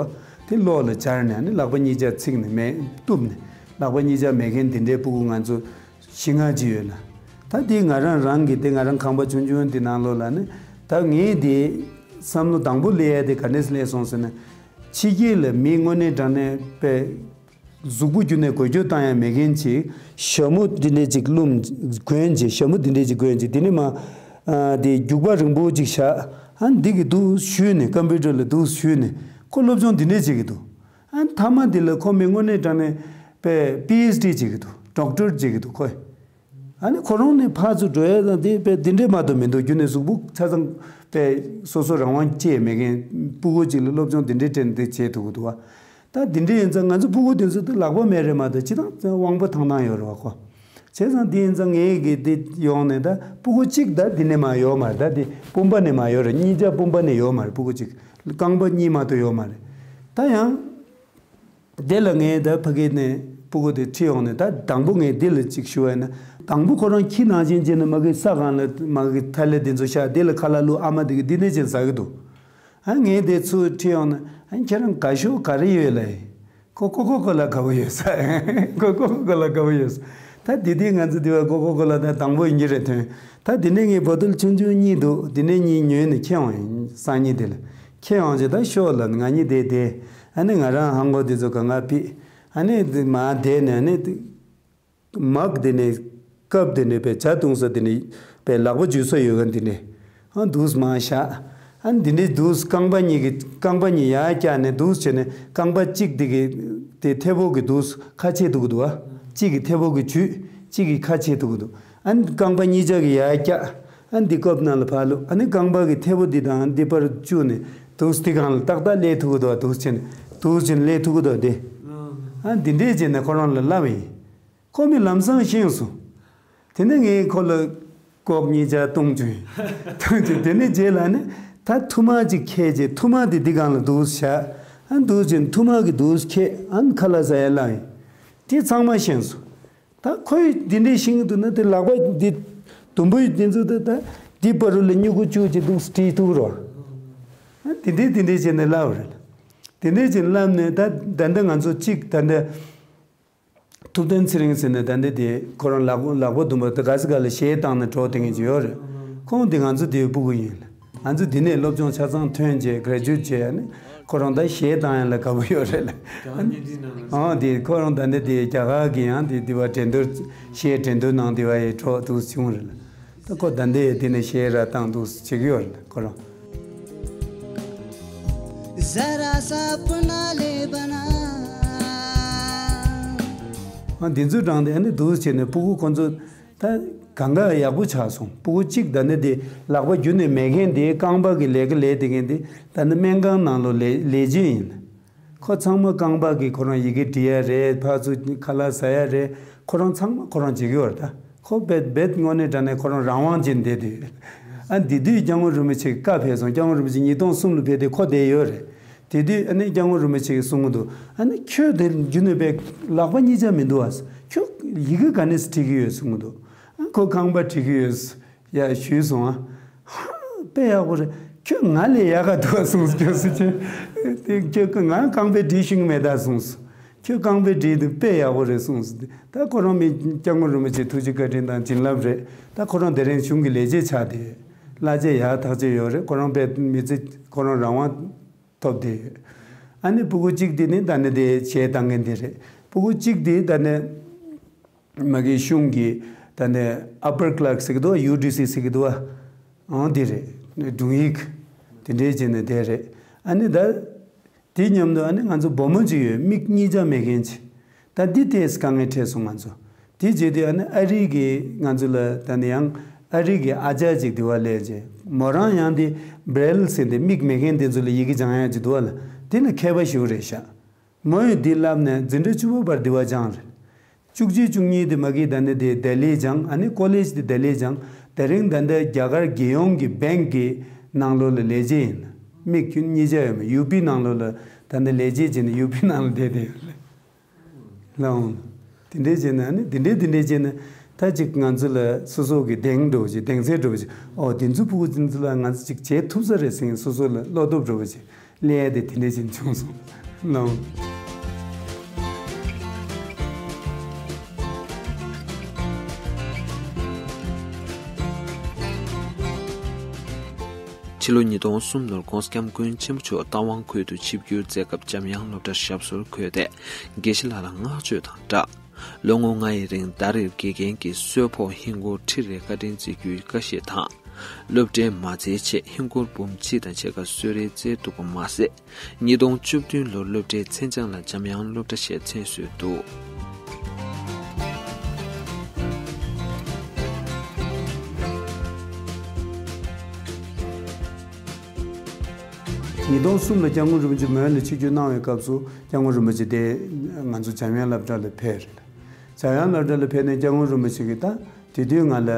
དེ་གློག་ལ་སྦྱར་ནས་ནི་ལག་པ་གཉིས་ཆ་ཚིག་ནས་མེ་གཏུབ་ནས་ལག་པ་གཉིས་ཆ་མེད་མཁན་དེ་འདྲའི་སྤུ་གུ་ང་ཚོ་བཞི་ལྔ་ཅིག་ཡོད་ལ། ད་དེ་ང་རང་རང་གི་དེ་ང་རང་ཁང་པ་ཆུང་ཆུང་དེ་ནང་ལོགས་ལ་ནི། ད་ངས་དེ་བསམ་བློ་དང་པོ་སླེབས་ཡ་དེ་ག་འདྲས་སླེབས་སོང་ཟེར་ན། ཕྱི་རྒྱལ་ལ་མི་དངོས་གནས་དྲང་གནས་པའི་གཟུགས་པོ་རྒྱུ་ནས་འགུལ་སྐྱོད་བཏང་ཡ་མེད་མཁན་ཅིག་ཞྭ་མོ་འདི་འདྲས་ཅིག་བླུགས་གོན་ཅིག་ཞྭ་མོ་འདི་འདྲས་ཅིག་གོན་ཅིག་དེ་ནས་མ། ཨ། དེ་རྒྱུག་པ་རིང་པོ་ཅིག་བཞག་ཨ་འདི་གི་འདུག་ཞུས་ནས་ཀམ་པུ་ཊར་ལ་འདུག་ཞུས་ནས་ཁོ་སློབ་སྦྱོང་འདི་འདྲས་བྱེད་ཀྱི་འདུག་ཨ་མཐའ་མ་འདི་ལ་ཁོ་མི་དངོས་གནས་དྲང་གནས་པའི་པི་ཨེཆ་ཌི་བྱེད་ཀྱི་འདུག་ཌོག་ཊར་བྱེད་ཀྱི་འདུག་ཁོས། ཨ་ནི་ཁོ་རང་ནས་ཕར་ཚུར་འགྲོ་ཡ་དང་དེ་དཔེ་དེ་འདྲས་མ་གཏོགས་མི་འདུག་རྒྱུ་ནས་གཟུགས་པོ་ཆ་ཚང་དཔེ་སོ་སོ་རང་དབང་ཅི་ཡང་མེད་མཁན་སྤུ་གུ་ཅིག་ལ་སློབ་སྦྱོང་དེ་འདྲས་སྤྲད་ནས་དེ་བྱེད་ཐུབ་ཀྱི་འདུག་བ། ད་དེ་འདྲས་ཡིན་ཙང་ང་ཚོ་སྤུ་གུ་དེ་ཚོ་དེ་ལག་པ་མེད་རེད་མ་གཏོགས་ཅི་དང་དབང་པོ་ཐང་ཐང་ཡོད་རེད་བ་ཁོ། བྱས་ཙང་དེ་ཡིན་ཙང་ངས་གི་དེ་ཡོང་ནས་ད་སྤུ་གུ་གཅིག་ད་དེ་ནས་མ་ཡོད་མ་རེད། ད་དེ་དཔུང་པ་ནས་མ་ཡོད་རེད། གཉིས་ཆ་དཔུང་པ་ནས་ཡོད་མ་རེད། སྤུ་གུ་གཅིག་རྐང་པ་གཉིས་མ་གཏོགས་ཡོད་མ་རེད། ད་ཡང་། དེ་ལ་ངས་ད་ཕ་གི་ནས་སྤུ་གུ་དེ་ཁྲིད་ཡོང་ནས་ད་དང་པོ་ངས་འདི་ལ་ཅིག་ཞུ་བ་ཡིན་ན། དང་པོ་ཁོ་རང་ཁྱི་ནང་བཞིན་བྱས་ནས་མ་གི་ས་སྒང་ལ་མ་གི་ཐལ་ལེ་དེ་ཚོ་བཞག་དེ་ལ་ཁ་ལག་བླུགས། ཨ་མ་དེ་གི་འདི་ནས་བྱས་ཟ་གི་འདུག་ཨ་ངས་དེ་ཚུར་ཁྲིད་ཡོང་ནས། ཨ་ཁྱེད་རང་དགའ་ཤོས་ག་རེ་ཡོད་ལབ་ཡིན། ཁོ་ཀོ་ཀོ་ཀོ་ལ་དགའ་པོ་ཡོད་ས། ཁོ་ཀོ་ཀོ་ཀོ་ལ་དགའ་པོ་ཡོད་ས། ད་དེ་དུས་ང་ཚོ་དེ་བ་ཀོ་ཀོ་ཀོ་ལ་ད་དང་པོ་ཡིན་གྱི་རེད་དོན། ད་དེ་ནས་ངས་བོ་ཏོལ་ཆུང་ཆུང་གཉིས་འདུག་དེ་ནས་གཉིས་ཉོས་ནས་ཁྱེར་ཡོང་ཡིན། སང་ཉིན་དེ་ལ་ཁྱེར་ཡོང་བྱས་ད་ཤོག་ལབ་ནས་ང་གཉིས་བསྡད་དེ། ཨ་ནི་ང་རང་ཧང་གོ་དེ་ཚོ་གང་ག་ཕིད། ཨ་ནི་དེ་མར་བསྡད་ནས་ཨ་ནི་དེ་མག་དེ་ནས་ཀབ་དེ་ནས་པའི་ཇ་བཏུང་ས་དེ་ནས་པའི་ལག་པ་འཇུ་ས་ཡོད་ག་དེ་ནས་ཨ་འདུག་མར་བཞག་ཨ་འདི་འདྲའི་འདུག་རྐང་པ་གཉིས་ཀྱི་རྐང་པ་གཉིས་ཡར་བཀྱག་ནས་འདུག་བྱས་ནས་རྐང་པ་གཅིག་དེ་གི་དེ་མཐེ་བོ་གི་འདུག་ཁ་ཕྱེ་འདུག་འདུག་ཨ། གཅིག་གི་མཐེ་བོ་གི་ཇུས་གཅིག་གི་ཁ་ཕྱེ་འདུག་འདུག་ཨ་ནི་རྐང་པ་གཉིས་ཆ་གི་ཡར་བཀྱག་ཨ་འདི་ཀོབ་ནང་ལ་ཕར་བླུགས། ཨ་ནི་རྐང་པ་གི་མཐེ་བོ་འདི་དང་འདི་བར་བཅུག་ནས་འདུག་འདི་སྒང་ལ་ཏག་ཏག་སླེབས་ཐུབ་ཀྱི་འདུག་ཨ། འདུག་བྱས་ནས་འདུག་བྱས་ནས་སླེབས་ཐུབ་ཀྱི་འདུག་ཨ། དེ་ཨ་འདི་འདྲས་བྱས་ནས་ཁོ་རང་ལ་ལབ་ཡིན། ཁོ་མི་ལམ་སང་ཤེས་སོང་། དེ་ནས་ངས་ཁོ་ལ་ལྐོག་གཉིས་ཆ་བཏུང་བྱུང་ཡིན། བཏུང་བྱུང་། དེ་ནས་རྗེས་ལ་ནི་ད་ཐུར་མ་གཅིག་ཁྱེར་རྗེས་ཐུར་མ་དེ་འདི་སྒང་ལ་འདུག་བཞག་ཨ་འདུག་བྱས་ཐུར་མ་གི་འདུག་ཁྱེར་ཨ་ཁ་ལག་ཟ་ཡ་ལབ་ཡིན། དེ་ཚང་མ་ཤེས་སོང་། ད་ཁོས་འདི་འདྲས་ཤེས་ཀྱི་འདུག་ན་དེ་ལག་པ་འདི་དུམ་བུ་འདི་ཚོ་ད་ད་འདི་བར་རུ་ལ་སྨྱུ་གུ་བཅུག་ཅིག་འདུག་བྲིས་ཐུབ་རོགས། ཨ་དེ་འདྲས་དེ་འདྲས་བྱས་ནས་ལབ་རེད། དེ་འདྲས་བྱས་ནས་ལབ་ནས་ད་ད་ལྟ་ང་ཚོ་གཅིག་ད་ལྟ། ཐུབ་བསྟན་ཚེ་རིང་ཟེར་ནས་ད་འདི་དེ་ཁོ་རང་ལག་པ་ལག་པ་དུམ་བུ་དེ་ག་ས་ག་ལ་གཞས་བཏང་ནས་འགྲོ་དེ་ངེས་ཀྱི་ཡོད་རེད། ཁོང་དེ་ང་ཚོ་དེའི་སྤུ་གུ་ཡིན། ང་ཚོ་འདི་ནས་སློབ་སྦྱོང་ཆ་ཚང་ཐོན་རྗེས་གྲ་ཇུ་ཡེཊ་བྱས་ནས་ཁོ་རང་ད་གཞས་བཏང་ཡ་ལ་དགའ་པོ་ཡོད་རེད་ལ། ཨང་དེ་ཁོ་རང་ད་འདི་དེ་རྒྱ་གར་གི་ཡང་དེ་དེ་བ་འགྲན་བསྡུར་གཞས་འགྲན་བསྡུར་ནང་དེ་བ་ཡི་འགྲོ་འདུག་བྱུང་རེད་ལ། ད་ཁོ་ད་འདི་དེ་ནས་གཞས་ར་བཏང་འདུག་བྱེད་ཀྱི་ཡོད་རེད་ཁོ་རང་། ذرا سا اپنا لے بنا ཨ་འདི་ཚོའི་གྲངས་དེ་ཨ་ནི་འདུག་བྱས་ནས་སྤུ་གུ་ཁོ་ཚོ་ད་གང་ག་ཡག་པོ་ཆགས་སོང་། སྤུ་གུ་གཅིག་ད་ནི་དེ་ལག་པ་རྒྱུ་ནས་མེད་མཁན་དེ་རྐང་པ་གི་ལས་ཀ་ལས་དེ་མཁན་དེ་ད་ནི་སྨན་ཁང་ནང་ལོགས་ལས་ལས་བྱེད་ཡིན། ཁོ་ཚང་མ་རྐང་པ་གི་ཁོ་རང་ཡི་གེ་འབྲི་ཡ་རེད། ཕར་ཚུར་ཁ་ལག་ཟ་ཡ་རེད། ཁོ་རང་ཚང་མ་ཁོ་རང་བྱེད་ཀྱི་ཡོད་རེད་ད། ཁོ་རྦད་རྦད་དངོས་གནས་དྲང་གནས་ཁོ་རང་རང་དབང་ཅན་བསྡད་དུས། ཨ་འདི་དུས་སྐྱབས་མགོན་རིན་པོ་ཆེ་བཀའ་ཕེབས་སོང་། སྐྱབས་མགོན་རིན་པོ་ཆེ་ཉིས་སྟོང་གསུམ་ལ་ཕེབས་དུས་ཁོ་བསྡད་ཡོད་རེད། དེ་དུས་ཨ་ནི་སྐྱབས་མགོན་རིན་པོ་ཆེ་གིས་གསུང་གི་འདུག་ཨ་ནི་ཁྱོད་དེ་རྒྱུ་ནོར་པའི་ལག་པ་གཉིས་ཆ་མི་འདུག་ཨ། ཁྱོད་ཡི་གེ་ག་ནས་བྲིས་ཀྱི་ཡོད་གསུང་གི་འདུག་ཨ་ཁོ་རྐང་པ་བྲིས་ཀྱི་ཡོད། ཡ་ཞུས་སོང་ཨ། ཧ་དཔེ་ཡག་པོ་རེད། ཁྱོད་ང་ལས་ཡག་ག་འདུག་ཨ་གསུངས་སོང་། ཁྱོད་སུ་ཁྱོད་དེ་ཁྱོད་ང་རྐང་པས་བྲིས་ཤེས་ཀྱི་མེད་ད་གསུངས་སོང་། ཁྱོད་རྐང་པས་བྲིས་འདུག་དཔེ་ཡག་པོ་རེད་གསུངས་སོང་། ད་ཁོ་རང་མི་སྐྱབས་མགོན་རིན་པོ་ཆེ་ཐུགས་རྗེ་བཀའ་དྲིན་དང་བྱིན་རླབས་རེད། ད་ཁོ་རང་དེ་རིང་གཞུང་གི་ལས་བྱེད་ཆགས་བསྡད་ཡོད། གླ་ཆ་ཡག་ཐག་ཆོད་ཡོད་རེད། ཁོ་རང་དཔེ་མི་ཚེ་ཁོ་རང་རང་དབང་ཐོབ་བསྡད་ཡོད། ཨ་ནི་སྤུ་གུ་གཅིག་དེ་ནི་ད་ནི་དེ་གཞས་བཏང་མཁན་དེ་རེད། སྤུ་གུ་གཅིག་དེ་ད་ནི་མ་གི་གཞུང་གི་ད་ནི་upper clerk ཟེར་གི་འདུག་བ། ཡུ་ཌི་སི་ཟེར་གི་འདུག་བ། ཨང་དེ་རེད། དྲུང་ཡིག་དེ་འདྲའི་བྱས་ནས་དེ་རེད། ཨ་ནི་ད། དེ་མཉམ་དུ་ཨ་ནི་ང་ཚོ་བུ་མོ་གཅིག་ཡོད། མིག་གཉིས་ཆ་མེད་མཁན་ཅིག་ད་འདི་ཏོག་ཙམ་དཀའ་ངལ་འཕྲད་སོང་ང་ཚོ། དེ་བྱེད་དུས་ཨ་ནི་ཨ་རི་གི་ང་ཚོ་ལ་ད་ནི་ཡང་ཨ་རི་གི་ཨ་ཅག་ཅིག་དེ་བ་སླེབས་རྗེས་མོ་རང་ཡང་དེ་བྷེ་རེལ་ཟེར་དེ་མིག་མེད་མཁན་དེ་ཚོ་ལ་ཡི་གེ་སྦྱང་ཡ་ཅིག་འདུག་བ་ལ། དེ་ལ་མཁས་པ་ཞིག་རེད་ཤག་མོ་ཡིས་འདི་བསླབས་ནས་འཛིན་གྲྭ་བཅུ་པ་བར་འདི་བ་སྦྱངས་རེད། བཅུ་གཅིག་བཅུ་གཉིས་དེ་མ་གི་ད་ནི་དེ་ལྡི་ལི་སྦྱངས། ཨ་ནི་ཀོ་ལེཇ་དེ་ལྡི་ལི་སྦྱངས། དེ་རིང་ད་ལྟ་རྒྱ་གར་རྒྱལ་ཡོངས་ཀྱི་བེང་གི་ནང་ལོགས་ལ་ལས་བྱེད་ཡིན། མིག་གཉིས་ཆ་ཡོད་མ། ཡུ་པི་ནང་ལོགས་ལ་ད་ནི་ལས་བྱེད་བྱས་ནས་ཡུ་པི་ནང་ལ་བསྡད་བསྡད་ཡོད་རེད། ལའང་། དེ་འདྲས་བྱས་ན་ཨ་ནི་དེ་འདྲས་དེ་འདྲས་བྱས་ན་ད་ཅིག་ང་ཚོ་ལ་སོ་སོ་གི་གདེང་འདྲ་བོ་ཅིག་གདེང་ཚད་འདྲ་བོ་ཅིག་ཨོ་དེ་ཚོ་ཕྲུ་གུ་དེ་ཚོ་ལ་ང་ཚོ་ཅིག་བྱེད་ཐུབ་ས་རེད་ཟེར་སོ་སོ་ལ་བློ་སྟོབས་འདྲ་བོ་ཅིག་སླེབས་ཡ་དེ་དེ་འདྲས་བྱས་ནས་བྱུང་སོང་། ལགས། ཕྱི་ལོ་ཉིས་སྟོང་གསུམ་ལོར་༸གོང་ས་༸སྐྱབས་མགོན་ཆེན་པོ་མཆོག་རྟ་དབང་ཁུལ་དུ་ཆིབས་བསྒྱུར་མཛད་སྐབས་འཇམ་དབྱངས་སློབ་གྲྭ་ཞབས་སོར་འཁོད་དེ་དགེ་བཤེས་ལགས་ལ་བསྔགས་བརྗོད་དང་སྦྲགས། ལོ་ངོ་ལྔ་ཡི་རིང་ཟླ་རེར་དགེ་རྒན་གྱིས་གསོལ་ཕོགས་ཧིན་སྒོར་ཁྲི་རེ་བཀའ་དྲིན་སྩལ་རྒྱུའི་བཀའ་བཞེས་དང་། སློབ་གྲྭའི་མ་རྩའི་ཆེད་ཧིན་སྒོར་འབུམ་གཅིག་དང་ཕྱེད་ཀ་གསོལ་རས་སྩལ་འདུག་པ་མ་ཟད། ཉིས་སྟོང་བཅུ་བདུན་ལོར་སློབ་གྲྭའི་མཚན་བྱང་ལ་འཇམ་དབྱངས་སློབ་གྲྭ་ཞེས་མཚན་གསོལ་འདུག། ཉིས་སྟོང་གསུམ་ལ་སྐྱབས་མགོན་རིན་པོ་ཆེ་མོན་ལ་ཆིབས་བསྒྱུར་གནང་བའི་སྐབས་སུ་སྐྱབས་མགོན་རིན་པོ་ཆེ་དེ་ང་ཚོ་འཇམ་དབྱངས་སློབ་གྲྭ་ལ་ཕེབས་རེད། འཇམ་དབྱངས་སློབ་གྲྭ་ལ་ཕེབས་ནས་སྐྱབས་མགོན་རིན་པོ་ཆེ་གིས་ད་དེ་དུས་ང་ལ་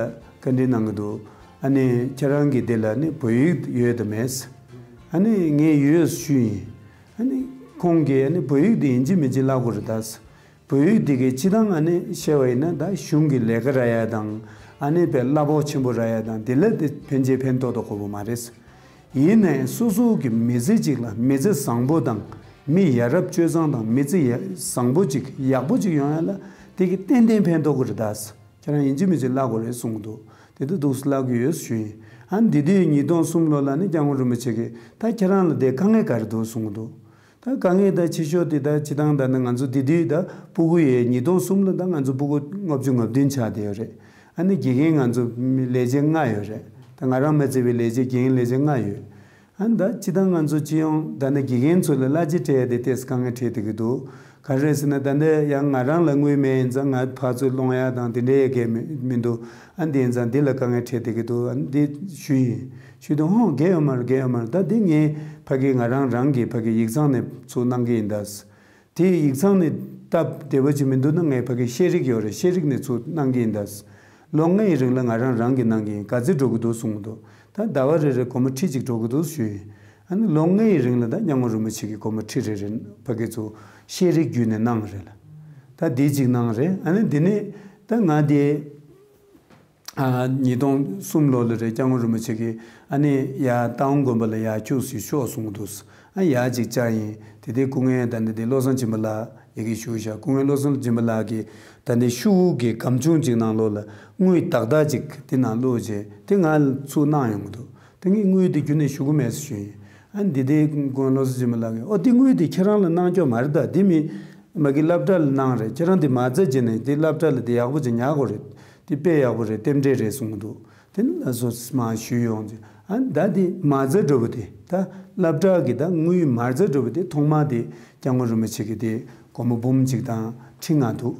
བཀའ་འདྲི་གནང་གི་འདུག། ཨ་ནི་ཁྱེད་རང་གི་འདི་ལ་ནི་བོད་ཡིག་ཡོད་དམ་མེད། ཨ་ནི་ངས་ཡོད་ཞུས་ཡིན། ཨ་ནི་ཁོང་གིས་ཨ་ནི་བོད་ཡིག་འདི་ཡིན་གཅིག་མིན་གཅིག་བསླབ་དགོས་རེད་ད། བོད་ཡིག་འདི་གའི་སྤྱི་བཏང་ཨ་ནི་བཤད་པ་ཡིན་ན་ད་གཞུང་གི་ལས་ཀ་རག་ཡ་དང་། ཨ་ནི་དཔེ་གླ་ཕོགས་ཆེན་པོ་རག་ཡ་དང་འདི་ལ་དེ་ཕན་ཆེ་ཕན་ཐོགས་དོ་དགོས་པོ་མ་རེད། ཡིན་ནའི་སོ་སོ་གི་མི་ཚེ་གཅིག་ལ་མི་ཚེ་བཟང་པོ་དང་མི་ཡ་རབས་སྤྱོད་བཟང་དང་མི་ཚེ་ཡ་བཟང་པོ་གཅིག་ཡག་པོ་གཅིག་ཡོང་ཡ་ལ་དེ་གི་ཏན་ཏན་ཕན་ཐོགས་ཀྱི་རེད་ད། ཁྱེད་རང་ཡིན་གཅིག་མིན་གཅིག་བསླབ་དགོས་རེད་གསུང་གི་འདུག། དེ་དུས་འདུག་སེ་བསླབ་ཀྱི་ཡོད་ཞུས་ཡིན། ཨ་ནི་འདི་དུས་ཉིས་སྟོང་གསུམ་ལོ་ལ་ནི་སྐྱབས་མགོན་རིན་པོ་ཆེ་གིས་ད་ཁྱེད་རང་ལ་དེ་དཀའ་ངལ་ག་རེ་འདུག་གསུང་གི་འདུག། ད་དཀའ་ངལ་ད་ཆེ་ཤོས་དེ་ད་སྤྱི་བཏང་ད་ནི་ང་ཚོ་དེ་དུས་ད་སྤུ་གུ་ཡས་ཉིས་སྟོང་གསུམ་ལ་ད་ང་ཚོ་སྤུ་གུ་ལྔ་བཅུ་ང་བདུན་ཆགས་བསྡད་ཡོད་རེད། ཨ་ནི་དགེ་རྒན་ང་ཚོ་ལས་བྱེད་ལྔ་ཡོད་རེད། ད་ང་རང་མ་བརྩིས་པའི་ལས་བྱེད་དགེ་རྒན་ལས་བྱེད་ལྔ་ཡོད། ཨ་ནི་ད་སྤྱི་བཏང་ང་ཚོ་སྤྱི་ཡོངས་ད་ནི་དགེ་རྒན་ཚོ་ལ་གླ་ཆ་སྤྲད་དེ་ཏོག་ཙམ་དཀའ་ངལ་འཕྲད་བསྡད་ཀྱི་འདུག། ག་རེ་རེད་ཟེར་ན་ད་ནི་ཡང་ང་རང་ལ་དངུལ་མེད་ཡིན་ཙང་ང་ཕར་ཚུར་སློང་ཡ་དང་དེ་འདྲའི་གས་མི་མི་འདུག། ཨ་ནི་དེ་ཡིན་ཙང་འདི་ལ་དཀའ་ངལ་འཕྲད་བསྡད་ཀྱི་འདུག། ཨ་ནི་འདི་ཞུས་ཡིན། ཞུས་དུས་ཧོ་འགལ་ཡོད་མ་རེད། འགལ་ཡོད་མ་རེད། ད་འདི་ངས་ཕ་གི་ང་རང་རང་གི་ཕ་གི་ཡིག་ཚང་ནས་ཚུར་གནང་གི་ཡིན་ད། དེ་ཡིག་ཚང་ནས་སྟབས་བདེ་པོ་ཅིག་མི་འདུག་ན་ངས་ཕ་གི་ཤེས་རིག་ཡོད་རེད། ཤེས་རིག་ནས་ཚུར་གནང་གི་ཡིན་ད། ལོ་ལྔའི་རིང་ལ་ང་རང་རང་གིས་གནང་གི་ཡིན། ག་ཚོད་འགྲོ་གི་འདུག་གསུངས་འདུག། ད་ཟླ་བ་རེ་རེ་སྒོར་མོ་ཁྲི་གཅིག་འགྲོ་གི་འདུག་ཞུས་ཡིན། ཨ་ནི་ལོ་ལྔའི་རིང་ལ་ད་སྐྱབས་མགོན་རིན་པོ་ཆེ་གིས་སྒོར་མོ་ཁྲི་རེ་རེ་ཕ་གི་ཚུར་ཤེས་རིག་བརྒྱུད་ནས་གནང་རེད་ལ། ད་འདི་གཅིག་གནང་རེད། ཨ་ནི་འདི་ནས་ད་ང་དེ། ཨ། ཉིས་སྟོང་གསུམ་ལོ་ལ་རེད། སྐྱབས་མགོན་རིན་པོ་ཆེ་གིས་ཨ་ནི་ཡར་རྟ་དབང་དགོན་པ་ལ་ཡར་ཁྱུག་ཙམ་ཤོག་གསུངས་འདུག། ཨ་ཡར་ཅིག་བཅར་ཡིན། དེ་དུས་སྐུ་ངལ་ད་ནི་དེ་བློ་བཟང་སྦྱིན་པ་ལགས་ཡ་གི་བཞུགས་ཤག། སྐུ་ངལ་བློ་བཟང་སྦྱིན་པ་ལགས་ཀྱིས་ད་ནི་ཤོག་བུ་གི་སྒམ་ཆུང་ཅིག་ནང་ལོགས་ལ་དངུལ་དག་དག་ཅིག་དེ་ནང་བླུགས་རྗེས་དེ་ང་ཚུར་གནང་ཡོང་གི་འདུག། དེ་ངས་དངུལ་དེ་ཁྱོན་ནས་ཞུ་གི་མེད་ཟེར་ཞུས་ཡིན། ཨ་འདི་དེ་སྐུ་ངོ་བློ་བཟང་སྦྱིན་པ་ལགས་ཀྱིས་ཨོ་དེ་དངུལ་དེ་ཁྱེད་རང་ལ་གནང་ཆོག་མ་རེད་ད། དེ་མི་མ་གི་སློབ་གྲྭ་ལ་གནང་རེད། ཁྱེད་རང་དེ་མ་རྩ་བྱས་ནས་དེ་སློབ་གྲྭ་ལ་དེ་ཡག་པོ་ཅིག་ཉར་དགོས་རེད། དེ་དཔེ་ཡག་པོ་རེད། རྟེན་འབྲེལ་རེད་གསུངས་འདུག། དེ་ནི་ལ་སོ་མ་ཞུས་ཡོང་ཅིག། ཨ་ད་དེ་མ་རྩ་འགྲོ་བ་དེ་ད་སློབ་གྲྭ་གི་ད་དངུལ་མ་རྩ་འགྲོ་བ་དེ་ཐོག་མ་དེ་སྐྱབས་མགོན་རིན་པོ་ཆེ་གི་དེ་སྒོར་མོ་འབུམ་གཅིག་དང་ཁྲི་ལྔ་འདུག།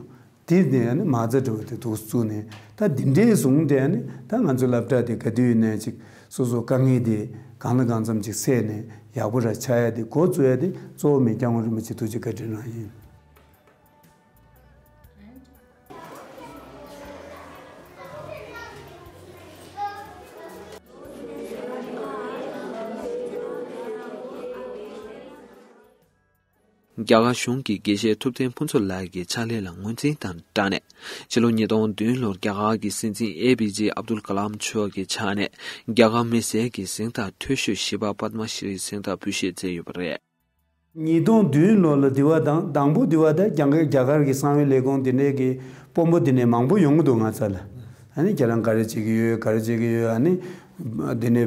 དེ་ནས་ནི་མ་རྩ་འགྲོ་བ་དེ་འདུག་བཙུགས་ནས་ད་འདི་འདྲའི་བཟུང་སྟེ་ནི་ད་ང་ཚོ་སློབ་གྲྭ་དེ་ག་དུས་ཡིན་ནའི་ཅིག་སོ་སོ་དཀའ་ངལ་དེ་གང་ལ་གང་འཚམ་ཅིག་སེལ་ནས་ཡག་པོ་ར་ཆགས་ཡ་དེ་འགོ་བཙུགས་ཡ་དེ་གཙོ་བོ་མི་སྐྱབས་མགོན་རིན་པོ་ཆེ་ཐུགས་རྗེ་བཀའ་དྲིན་རང་ཡིན། རྒྱ་གར་གཞུང་གིས་དགེ་བཤེས་ཐུབ་བསྟན་ཕུན་ཚོགས་ལགས་ཀྱི་ཕྱག་ལས་ལ་ངོས་འཛིན་དང་སྦྲགས་ནས། ཕྱི་ལོ་ཉིས་སྟོང་བདུན་ལོར་རྒྱ་གར་གྱི་སྲིད་འཛིན་ཨེ་པི་ཇེ་ཨབ་དུལ་ཀ་ལམ་མཆོག་གི་ཕྱག་ནས་རྒྱ་གར་མི་སེར་གྱི་གཟེངས་རྟགས་མཐོ་ཤོས་བཞི་པ་པདྨ་ཤྲི་གཟེངས་རྟགས་འབུལ་བཞེས་མཛད་ཡོད་པ་རེད། ཉིས་སྟོང་བདུན་ལོ་ལ་དེ་བ་དང་དང་པོ་དེ་བ་ད་རྒྱ་གར་རྒྱ་གར་གྱི་གསང་བའི་ལས་ཁུངས་དེ་འདྲས་ཀྱི་དཔོན་པོ་དེ་འདྲས་མང་པོ་ཡོང་གི་འདུག་ང་ཚ་ལ། ཨ་ནི་ཁྱེད་རང་ག་རེ་བྱེད་ཀྱི་ཡོད། ག་རེ་བྱེད་ཀྱི་ཡོད། ཨ་ནི་དེ་ནས་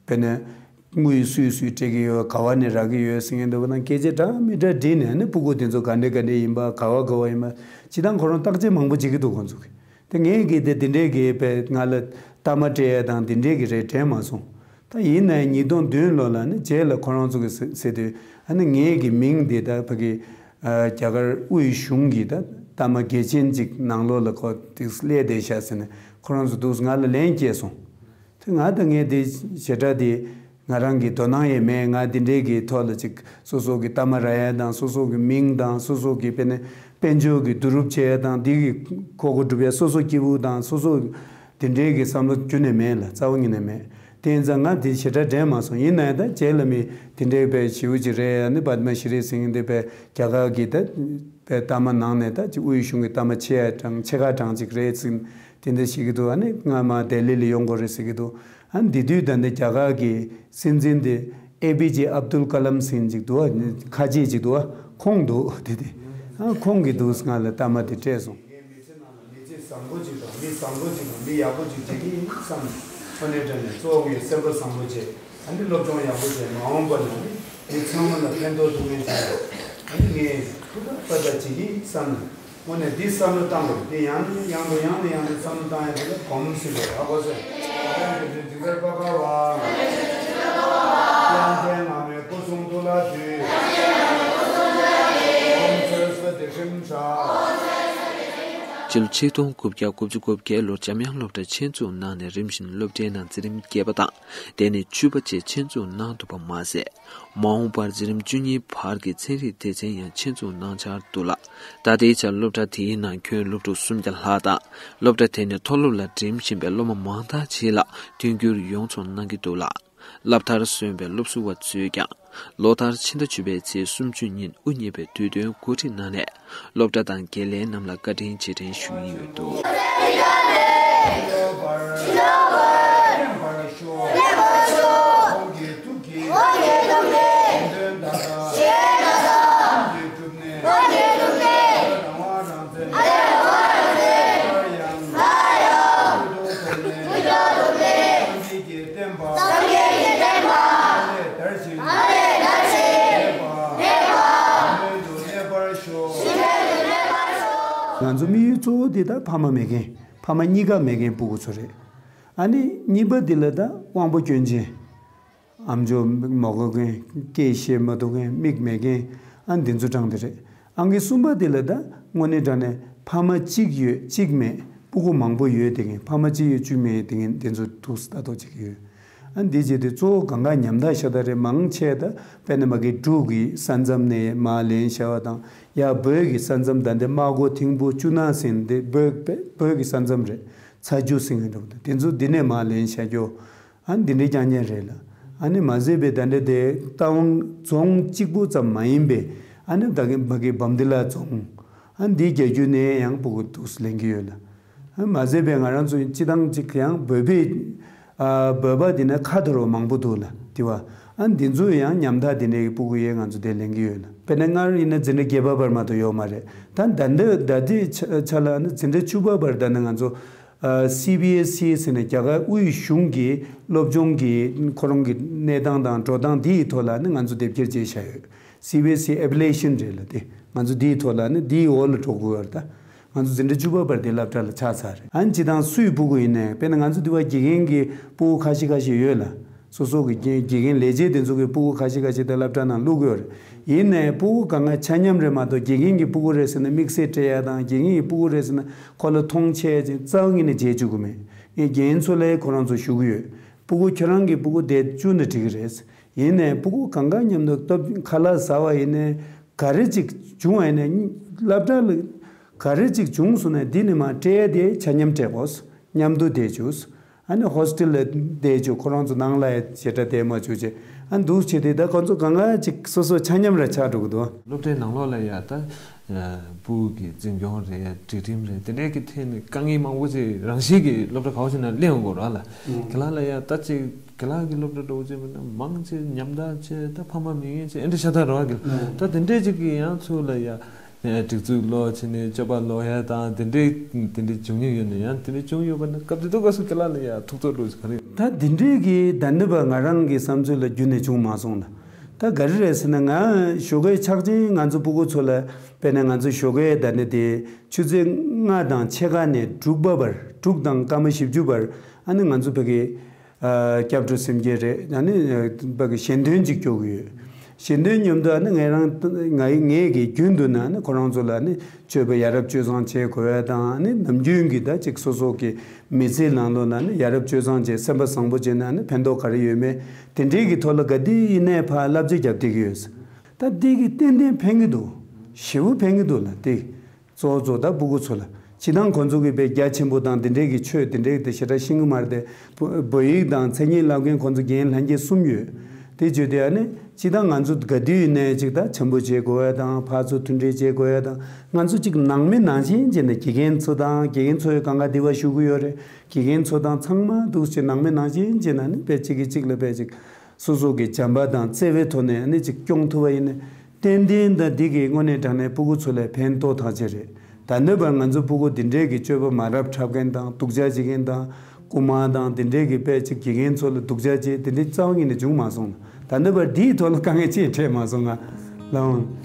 དཔེར་ན། དངུལ་སུས་སུས་སྤྲད་ཀྱི་ཡོད། ག་བ་ནས་རག་གི་ཡོད་ཟེར་མཁན་འདུག་པ་དང་སྐད་ཆ་འདྲ་མི་འདྲ་དྲིས་ནས་ནི་སྤུ་གུ་དེ་ཚོ་ག་འདྲ་ག་འདྲ་ཡིན་པ། ག་བ་ག་བ་ཡིན་པ། སྤྱིར་བཏང་ཁོ་རང་བརྟག་དཔྱད་མང་པོ་བྱེད་ཀྱི་འདུག་ཁོང་ཚོ་གིས། དེ་ངས་གིས་དེ་དེ་འདྲས་ཀྱི་པའི་ང་ལ་གཏའ་མ་སྤྲད་ཡ་དང་དེ་འདྲས་ཀྱི་རེ་དྲན་མ་སོང་། ད་ཡིན་ནའི་ཉིས་སྟོང་བདུན་ལོ་ལ་ནི་རྗེས་ལ་ཁོ་རང་ཚོ་གིས་ཟེར་ཟེར་དུས་ཨ་ནི་ངའི་གི་མིང་དེ་ད་ཕ་གི་རྒྱ་གར་དབུས་གཞུང་གི་ད་གཏའ་མ་གལ་ཆེན་ཅིག་ནང་ལོགས་ལ་ཁོ་དེ་སླེབས་བསྡད་ཤག་ཟེར་ནས་ཁོ་རང་ཚོ་འདུག་ང་ལ་ལན་སྐྱེལ་སོང་། དེ་ང་དང་ངས་དེ་ཞེ་དྲག་དེ་ང་རང་གི་དོ་སྣང་ཡང་མེད། ང་དེ་འདྲའི་གི་ཐོག་ལ་ཅིག་སོ་སོ་གི་གཏའ་མ་རག་ཡ་དང་སོ་སོ་གི་མིང་དང་སོ་སོ་གི་དཔེར་ན་དཔལ་འབྱོར་གི་བསྡུ་རུབ་བྱེད་ཡ་དང་དེ་གི་ཁོག་དགོས་སྒྲུབ་ཡ་སོ་སོ་སྐྱིད་པོ་དང་སོ་སོ་དེ་འདྲའི་གི་བསམ་བློ་ཁྱོན་ནས་མེད་ལ། རྩ་བ་ཉིད་ནས་མེད། དེ་ཡིན་ཙང་ང་དེ་ཞེ་དྲག་དྲན་མ་སོང་། ཡིན་ན་ཡང་ད་རྗེས་ལ་མི་དེ་འདྲའི་དཔེ་ཞེ་པོ་ཅིག་རེད། ཨ་ནི་པདྨ་ཤྲི་ཟེར་མཁན་དེ་དཔེ་རྒྱ་གར་གི་ད་དཔེ་གཏའ་མ་ནང་ནས་ད་ཅིག་དབུས་གཞུང་གི་གཏའ་མ་ཆེ་ཡ་གྲངས་ཆེ་ཁག་གྲངས་ཅིག་རེད་ཟེར་དེ་འདྲ་བཤད་ཀྱི་འདུག། ཨ་ནི་སྔ་མ་ལྡི་ལི་ལ་ཡོང་དགོས་རེད་ཟེར་གྱི་འདུག། ཨ་ནི་དེ་དུས་ད་ནི་རྒྱ་གར་གྱི་སྲིད་འཛིན་དེ་ ཨེ་པི་ཇེ་ཨབ་དུལ་ཀ་ལམ་ཟེར་ཅིག་འདུག་བ། ཁ་ཆེ་ཅིག་འདུག་བ། ཁོང་འདུག་དེ་དེ། ཨ་ཁོང་གིས་འདུག་ང་ལ་གཏའ་མ་དེ་སྤྲད་སོང་། ངའི་མི་ཚེ་ནང་ལ་མི་ཚེ་བཟང་པོ་ཅིག་དང་མི་བཟང་པོ་ཅིག་དང་མི་ཡག་པོ་ཅིག་བྱེད་ཀྱི་ཡིན་བསམ་ནས། དངོས་གནས་དྲང་གནས་གཙོ་བོ་ངའི་སེམས་པ་བཟང་པོ་བྱས། ཨ་ནི་སློབ་སྦྱོང་ཡག་པོ་བྱས། མ་འོངས་པ་ལ་ནི་མི་ཚང་མ་ལ་ཕན་ཐོགས་ཐུབ་མཁན་ཅིག་ཡོད། ཨ་ནི་ངས་ཐུགས་ཐག་པ་ད་བྱེད་ཀྱི་ཡིན་བསམ་ནས། དངོས་གནས་འདི་བསམ་བློ་བཏང་དགོས། འདི་ཡང་ནས་ཡང་དུ་ཡང་ནས་ཡང་དུ་བསམ་བློ་བཏང་ཡ་དེ་ལ་གོམས་སྲིད་པ་ཧ་གོ་སོང་། ཨ་ནི་འདི་འདི་འདི་འདི་པ་པ་བ། ཡང་ཚན་ང་མའི་སྐུ་གསུང་ཐུགས་ལ་འདུད། ཨོཾ་སྭ་སྭ་དེ་ཧྲིམ་ཧྲ། སྤྱི་ལོ་ཆིག་སྟོང་དགུ་བརྒྱ་དགུ་བཅུ་གོ་བརྒྱད་ལོར་འཇམ་དབྱངས་སློབ་གྲྭར་ཆེད་འཛུགས་གནང་ནས། རིམ་བཞིན་སློབ་གྲྭའི་ནང་འཛིན་རིམ་བརྒྱད་པ་དང་དེ་ནས་བཅུ་པ་བཅས་ཆེད་འཛུགས་གནང་ཐུབ་པ་མ་ཟད། མ་འོངས་པར་འཛིན་རིམ་བཅུ་གཉིས་བར་གྱི་ཚན་རིག་སྡེ་ཚན་ཡང་ཆེད་འཛུགས་གནང་འཆར་འདུག་ལ། ད་ལྟའི་ཆར་སློབ་གྲྭ་དེའི་ནང་ཁྱོན་སློབ་ཕྲུག་སུམ་བརྒྱ་ལྷག་དང་། སློབ་གྲྭ་དེ་ནས་མཐོ་སློབ་ལ་འགྲིམ་བཞིན་པའི་སློབ་མ་མང་དག་ཅིག་ལ་མཐུན་འགྱུར་ཡོངས་སུ་གནང་གི་འདུག་ལ། སློབ་མཐར་སོན་པའི་སློབ་ཟུར་བ་ཚོས་ཀྱང་། ལོ་ལྟར་ཕྱི་ཟླ་བཅུ་པའི་ཚེས་སུམ་ཅུ་ཉིན་དབུ་བརྙེས་པའི་དུས་སྟོན་གོ་སྒྲིག་གནང་ནས། སློབ་གྲྭ་དང་དགེ་ལས་རྣམས་ལ་བཀའ་དྲིན་རྗེས་དྲན་ཞུ་ཡི་ཡོད་འདུག། ང་ཚོ་དམིགས་ཡུལ་གཙོ་བོ་དེ་ད་ཕ་མ་མེད་མཁན། ཕ་མ་གཉིས་ཀ་མེད་མཁན་སྤུ་གུ་ཚོ་རེད། ཨ་ནི་གཉིས་པ་དེ་ལ་ད་དབང་པོ་སྐྱོན་ཅན། ཨམ་ཅོག་མ་གོ་མཁན། སྐད་བཤད་མ་ཐུབ་མཁན། མིག་མེད་མཁན། ཨ་འདི་ཚོ་གྲངས་དེ་རེད། ཨང་ཀི་གསུམ་པ་དེ་ལ་ད་དངོས་གནས་དྲང་གནས་ཕ་མ་གཅིག་ཡོད་གཅིག་མེད། སྤུ་གུ་མང་པོ་ཡོད་དེ་མཁན། ཕ་མ་གཅིག་ཡོད་གཅིག་མེད་དེ་མཁན་དེ་ཚོ་ཐུགས་ལྟ་རྟོག་བྱེད་ཀྱི་ཡོད། ཨ་འདི་བྱས་ཏེ་གཙོ་བོ་གང་ག་ཉམ་ཐག་ཤ་སྟག་རེད། མང་ཆེ་ད་དཔེར་ན་མ་གི་འབྲུག་གི་ས་མཚམས་ནས་མར་ལེན་བྱ་བ་དང་། ཡ་བོད་ཀྱི་ས་མཚམས་ད་འདི་རྨ་སྒོ་ཐིམ་ཕུ་ཅུ་ན་ཟེར་འདི་བོད་བོད་ཀྱི་ས་མཚམས་རེད། ཚ་ཆུ་ཟེར་མཁན་འདྲ་པོ་དང་དེ་ཚོ་འདི་ནས་མར་ལེན་བྱ་རྒྱུ། ཨ་ནི་འདི་འདྲའི་རྐྱང་རྐྱང་རེད་ལ། ཨ་ནི་མ་ཟད་པའི་ད་འདྲ་དེ་རྟ་དབང་རྫོང་གཅིག་པུ་ཙམ་མ་ཡིན་པའི། ཨ་ནི་ད་གིན་ཕ་གི་བམ་དི་ལ་རྫོང་། ཨ་འདི་རྒྱ་རྒྱུད་ནས་ཡང་སྤུ་གུ་འདུག་སེ་ལེན་གྱི་ཡོད་ལ། ཨ་མ་ཟད་པའི་ང་རང་ཚོ་སྤྱི་བཏང་གཅིག་ཡང་བོད་པའི། ཨ་བོད་པ་འདི་ན་ཁ་འཐོར་བ་མང་པོ་འདུག་ལ་དེ་བ། ཨ་འདི་ཚོ་ཡང་ཉམ་ཐག་འདི་འདྲའི་སྤུ་གུ་ཡས་ང་ཚོ་དེ་ལེན་གྱི་ཡོད་ལ། དཔེར་ན་སྔར་ཡིན་ན་འཛིན་གྲྭ་བརྒྱད་པ་བར་མ་གཏོགས་ཡོད་མ་རེད། ད་ད་འདི་ད་ལྟའི་ཆ་ཆ་ལ་ཨ་ནི་འཛིན་གྲྭ་བཅུ་པ་བར་ད་ནི་ང་ཚོ། སི་བི་ཨེས་ཨི་ཟེར་ནས་རྒྱ་གར་དབུས་གཞུང་གི་སློབ་སྦྱོང་གི་ཁོ་རང་གི་གནས་སྟངས་དང་འགྲོ་སྟངས་འདི་ཡི་ཐོག་ལ་ནི་ང་ཚོ་དེབ་སྐྱེལ་བྱས་བཞག་ཡོད། སི་བི་ཨེས་ཨི་ཨེ་ཕི་ལེ་ཤན་རེད་ལ་དེ། ང་ཚོ་འདི་ཡི་ཐོག་ལ་ནི་འདི་ཡི་འོག་ལ་འགྲོ་དགོས་ཡོད་རེད་ད། ང་ཚོ་འཛིན་གྲྭ་བཅུ་པ་བར་དེ་སློབ་གྲྭ་ལ་ཆགས་ཚར་རེད། ཨ་ནི་སྤྱི་བཏང་སུའི་སྤུ་གུ་ཡིན་ནའི་དཔེར་ན་ང་ཚོ་འདི་བ་དགེ་རྒན་གྱི་སྤུ་གུ་ཁ་ཤས་ཁ་ཤས་ཡོད་ལ། སོ་སོ་གི་དགེ་དགེ་རྒན་ལས་བྱེད་དེ་ཚོ་གི་སྤུ་གུ་ཁ་ཤས་ཁ་ཤས་དེ་སློབ་གྲྭ་ནང་བླུག་གི་ཡོད་རེད། ཡིན་ནའི་སྤུ་གུ་གང་ག་ཆ་མཉམ་རེད་མ་གཏོགས་དགེ་རྒན་གྱི་སྤུ་གུ་རེད་ཟེར་ན་དམིགས་བསལ་སྤྲད་ཡ་དང་དགེ་རྒན་གྱི་སྤུ་གུ་རེད་ཟེར་ན་ཁོ་ལ་མཐོང་ཆེ་ཅིག་རྩ་བ་ཉིད་ནས་བྱེད་བཅུག་གི་མེད། ངས་རྒན་ཚོ་ལ་ཁོ་རང་ཚོ་ཞུ་གི་ཡོད། སྤུ་གུ་ཁྱོད་རང་གི་སྤུ་གུ་དེ་བཅུག་ན་འགྲིག་གི་རེད། ཡིན་ནའི་སྤུ་གུ་གང་ག་མཉམ་དུ་སྟབས་ཁ་ལག་ཟ་བ་ཡིན་ནའི་ག་རེ་ཅིག་བྱུང་བ་ཡིན་ནའི་སློབ་གྲྭ་ལ་ག་རེ་ཅིག་བྱུང་སོང་ན་འདི་ནས་མར་སྤྲད་ཡ་དེ་ཆ་མཉམ་སྤྲད་དགོས། མཉམ་དུ་བསྡད་བཅུག་ཨ་ནི་ཧོ་སི་ཊེལ་ལ་བསྡད་བཅུག་ཁོ་རང་ཚོ་ནང་ལ་ཡ་ཞེ་དྲག་བསྡད་མ་བཅུག་ཅེས། ཨ་འདུག་བྱས་ཏེ་ད་ཁོ་ཚོ་གང་ག་ཅིག་སོ་སོ་ཆ་མཉམ་ར་ཆགས་འགྲོ་གི་འདུག་སློབ་གྲྭའི་ནང་ལོགས་ལ་ཡ་ད་སྤུ་གུ་གི་འཛིན་སྐྱོང་རེད། སྒྲིག་ཁྲིམས་རེད། དེ་འདྲའི་གི་ཐད་ནས་དཀའ་ངལ་མང་པོ་ཅིག་རང་བཞིན་གྱི་སློབ་གྲྭ་ག་བ་ཞིག་ན་སླེབས་ཡོང་དགོས་ར་ལ། ཁྱེད་རང་ལ་ཡ་ད་ཅིག་ཁྱེད་རང་གི་སློབ་གྲྭ་འདྲ་བོ་ཅིག་མིན་ན་མང་ཆེ་ཉམ་ཐག་ཆེ། ད་ཕ་མ་མི་ངན་ཆེ་ཨེ་འདྲ་ཤ་སྟག་རེད་བ། ད་དེ་འདྲའི་ཅིག་གི་ཡང་ཚུར་ལ་ཡ། ནས་སྒྲིག་འཛུགས་ལོག་བྱས་ནས་སྤྱོད་པ་ལོག་ཡ་དང་དེ་འདྲའི་དེ་འདྲའི་བྱུང་མྱོང་ཡོད་ན། ཡང་དེ་འདྲའི་བྱུང་ཡོད་པ་ན་སྐབས་དེ་དུས་སྐབས་སུ་ཁྱེད་རང་ལ་ཡ་ཐུགས་ཚོར་འདྲ་བོ་ཞིག་ག་རེ་ཡོད། ད་དེ་འདྲའི་གི་ད་ནི་བ་ང་རང་གི་བསམ་ཚུལ་ལ་རྒྱུན་ནས་བྱུང་མ་སོང་ལ། ད་ག་རེ་རེད་ཟེར་ན་ང་ཞོགས་ཀའི་ཆག་ཆེན་ང་ཚོ་སྤུ་གུ་ཚོ་ལ་དཔེར་ན་ང་ཚོ་ཞོགས་ཀའི་ད་ནི་དེ་ཆུ་ཚོད་ལྔ་དང་ཕྱེད་ཀ་ནས་དྲུག་པ་བར་དྲུག་དང་སྐར་མ་བཞི་བཅུ་བར་ཨ་ནི་ང་ཚོ་བོད་ཀྱི་སྐྱབས་འགྲོ་སེམས་བསྐྱེད་རེད། ཨ་ནི་ཞལ་འདོན་ཅིག་སྐྱོར་གྱི་ཡོད། ཞལ་འདོན་མཉམ་དུ་ཨ་ནི་ངས་རང་ང་ངས་ཀྱི་རྒྱུན་དུ་ན་ཨ་ནི་ཁོ་རང་ཚོ་ལ་ཨ་ནི་སྤྱོད་པ་ཡ་རབས་སྤྱོད་བཟང་བྱེད་དགོས་ཡ་དང་། ཨ་ནི་ནམ་རྒྱུན་གྱི་ད་ཅིག་སོ་སོ་གི་མི་ཚེའི་ནང་ལོགས་ན་ཨ་ནི་ཡ་རབས་སྤྱོད་བཟང་བྱས་སེམས་པ་བཟང་པོ་བྱས་ན་ཨ་ནི་ཕན་ཐོགས་ག་རེ་ཡོད་མེད་དེ་འདྲའི་གི་ཐོག་ལ་ག་དུས་ཡིན་ནའི་ཕར་བསླབ་བྱ་རྒྱབ་བསྡད་ཀྱི་ཡོད། ད་འདི་གི་ཏན་ཏན་ཕན་གྱི་འདུག་ཞེ་པོ་ཕན་གྱི་འདུག་ལ་དེ། གཙོ་བོ་གཙོ་ད་སྤུ་གུ་ཚོ་ལ། སྤྱི་བཏང་ཁོང་ཚོ་གི་དཔེ་རྒྱ་ཆེན་པོ་དང་དེ་འདྲའི་གི་ཆོས་དེ་འདྲའི་དེ་ཞེ་དྲག་ཤེས་ཀྱི་མ་རེད་དེ། བོད་ཡིག་དང་མཚན་ཉིད་བསླབ་མཁན་ཁོང་ཚོ་རྒན་ལྷན་རྒྱས་གསུམ་ཡོད། དེ་བརྗོད་དེ་ཨ་ནི་སྤྱི་བཏང་ང་ཚོ་ག་དུས་ཡིན་ནའི་ཅིག་ད་འཆམ་པོ་བྱེད་དགོས་ཡ་དང་། ཕར་ཚུར་མཐུན་སྒྲིལ་བྱེད་དགོས་ཡ་དང་། ང་ཚོ་ཅིག་ནང་མི་ནང་བཞིན་བྱས་ནས་དགེ་རྒན་ཚོ་དང་། དགེ་རྒན་ཚོ་ཡི་གང་ག་དེ་བ་ཞུ་གི་ཡོད་རེད། དགེ་རྒན་ཚོ་དང་ཚང་མ་འདུག་སེ་ནང་མི་ནང་བཞིན་བྱས་ན་ནི་དཔེ་གཅིག་གིས་གཅིག་ལ་དཔེ་ཅིག་སོ་སོ་གི་བྱམས་པ་དང་བརྩེ་བའི་ཐོག་ནས་ཨ་ནི་ཅིག་སྐྱོང་ཐུབ་པ་ཡིན་ན། ཏན་ཏན་ད་འདི་གིས་དངོས་གནས་དྲང་གནས་སྤུ་གུ་ཚོ་ལ་ཕན་ཐོགས་ཐག་ཆོད་རེད། ད་ལྟ་བར་ང་ཚོ་སྤུ་གུ་འདི་འདྲའི་གི་སྤྱོད་པ་མ་རབས་འཁྲབ་མཁན་དང་སྡུག་ཅག་བྱེད་མཁན་དང་། རྐུ་མ་དང་དེ་འདྲའི་གི་དཔེ་ཅིག་དགེ་རྒན་ཚོ་ལ་སྡུག་ཅག་བྱེད་དེ་འདྲའི་རྩ་བ་ཉིད་ནས་བྱུང་མ་སོང་། ད་ལྟ་བར་འདིའི་ཐོག་ལ་དཀའ་ངལ་ཅི་ཡང་འཕྲད་མ་སོང་ང་། ལགས་འོང་།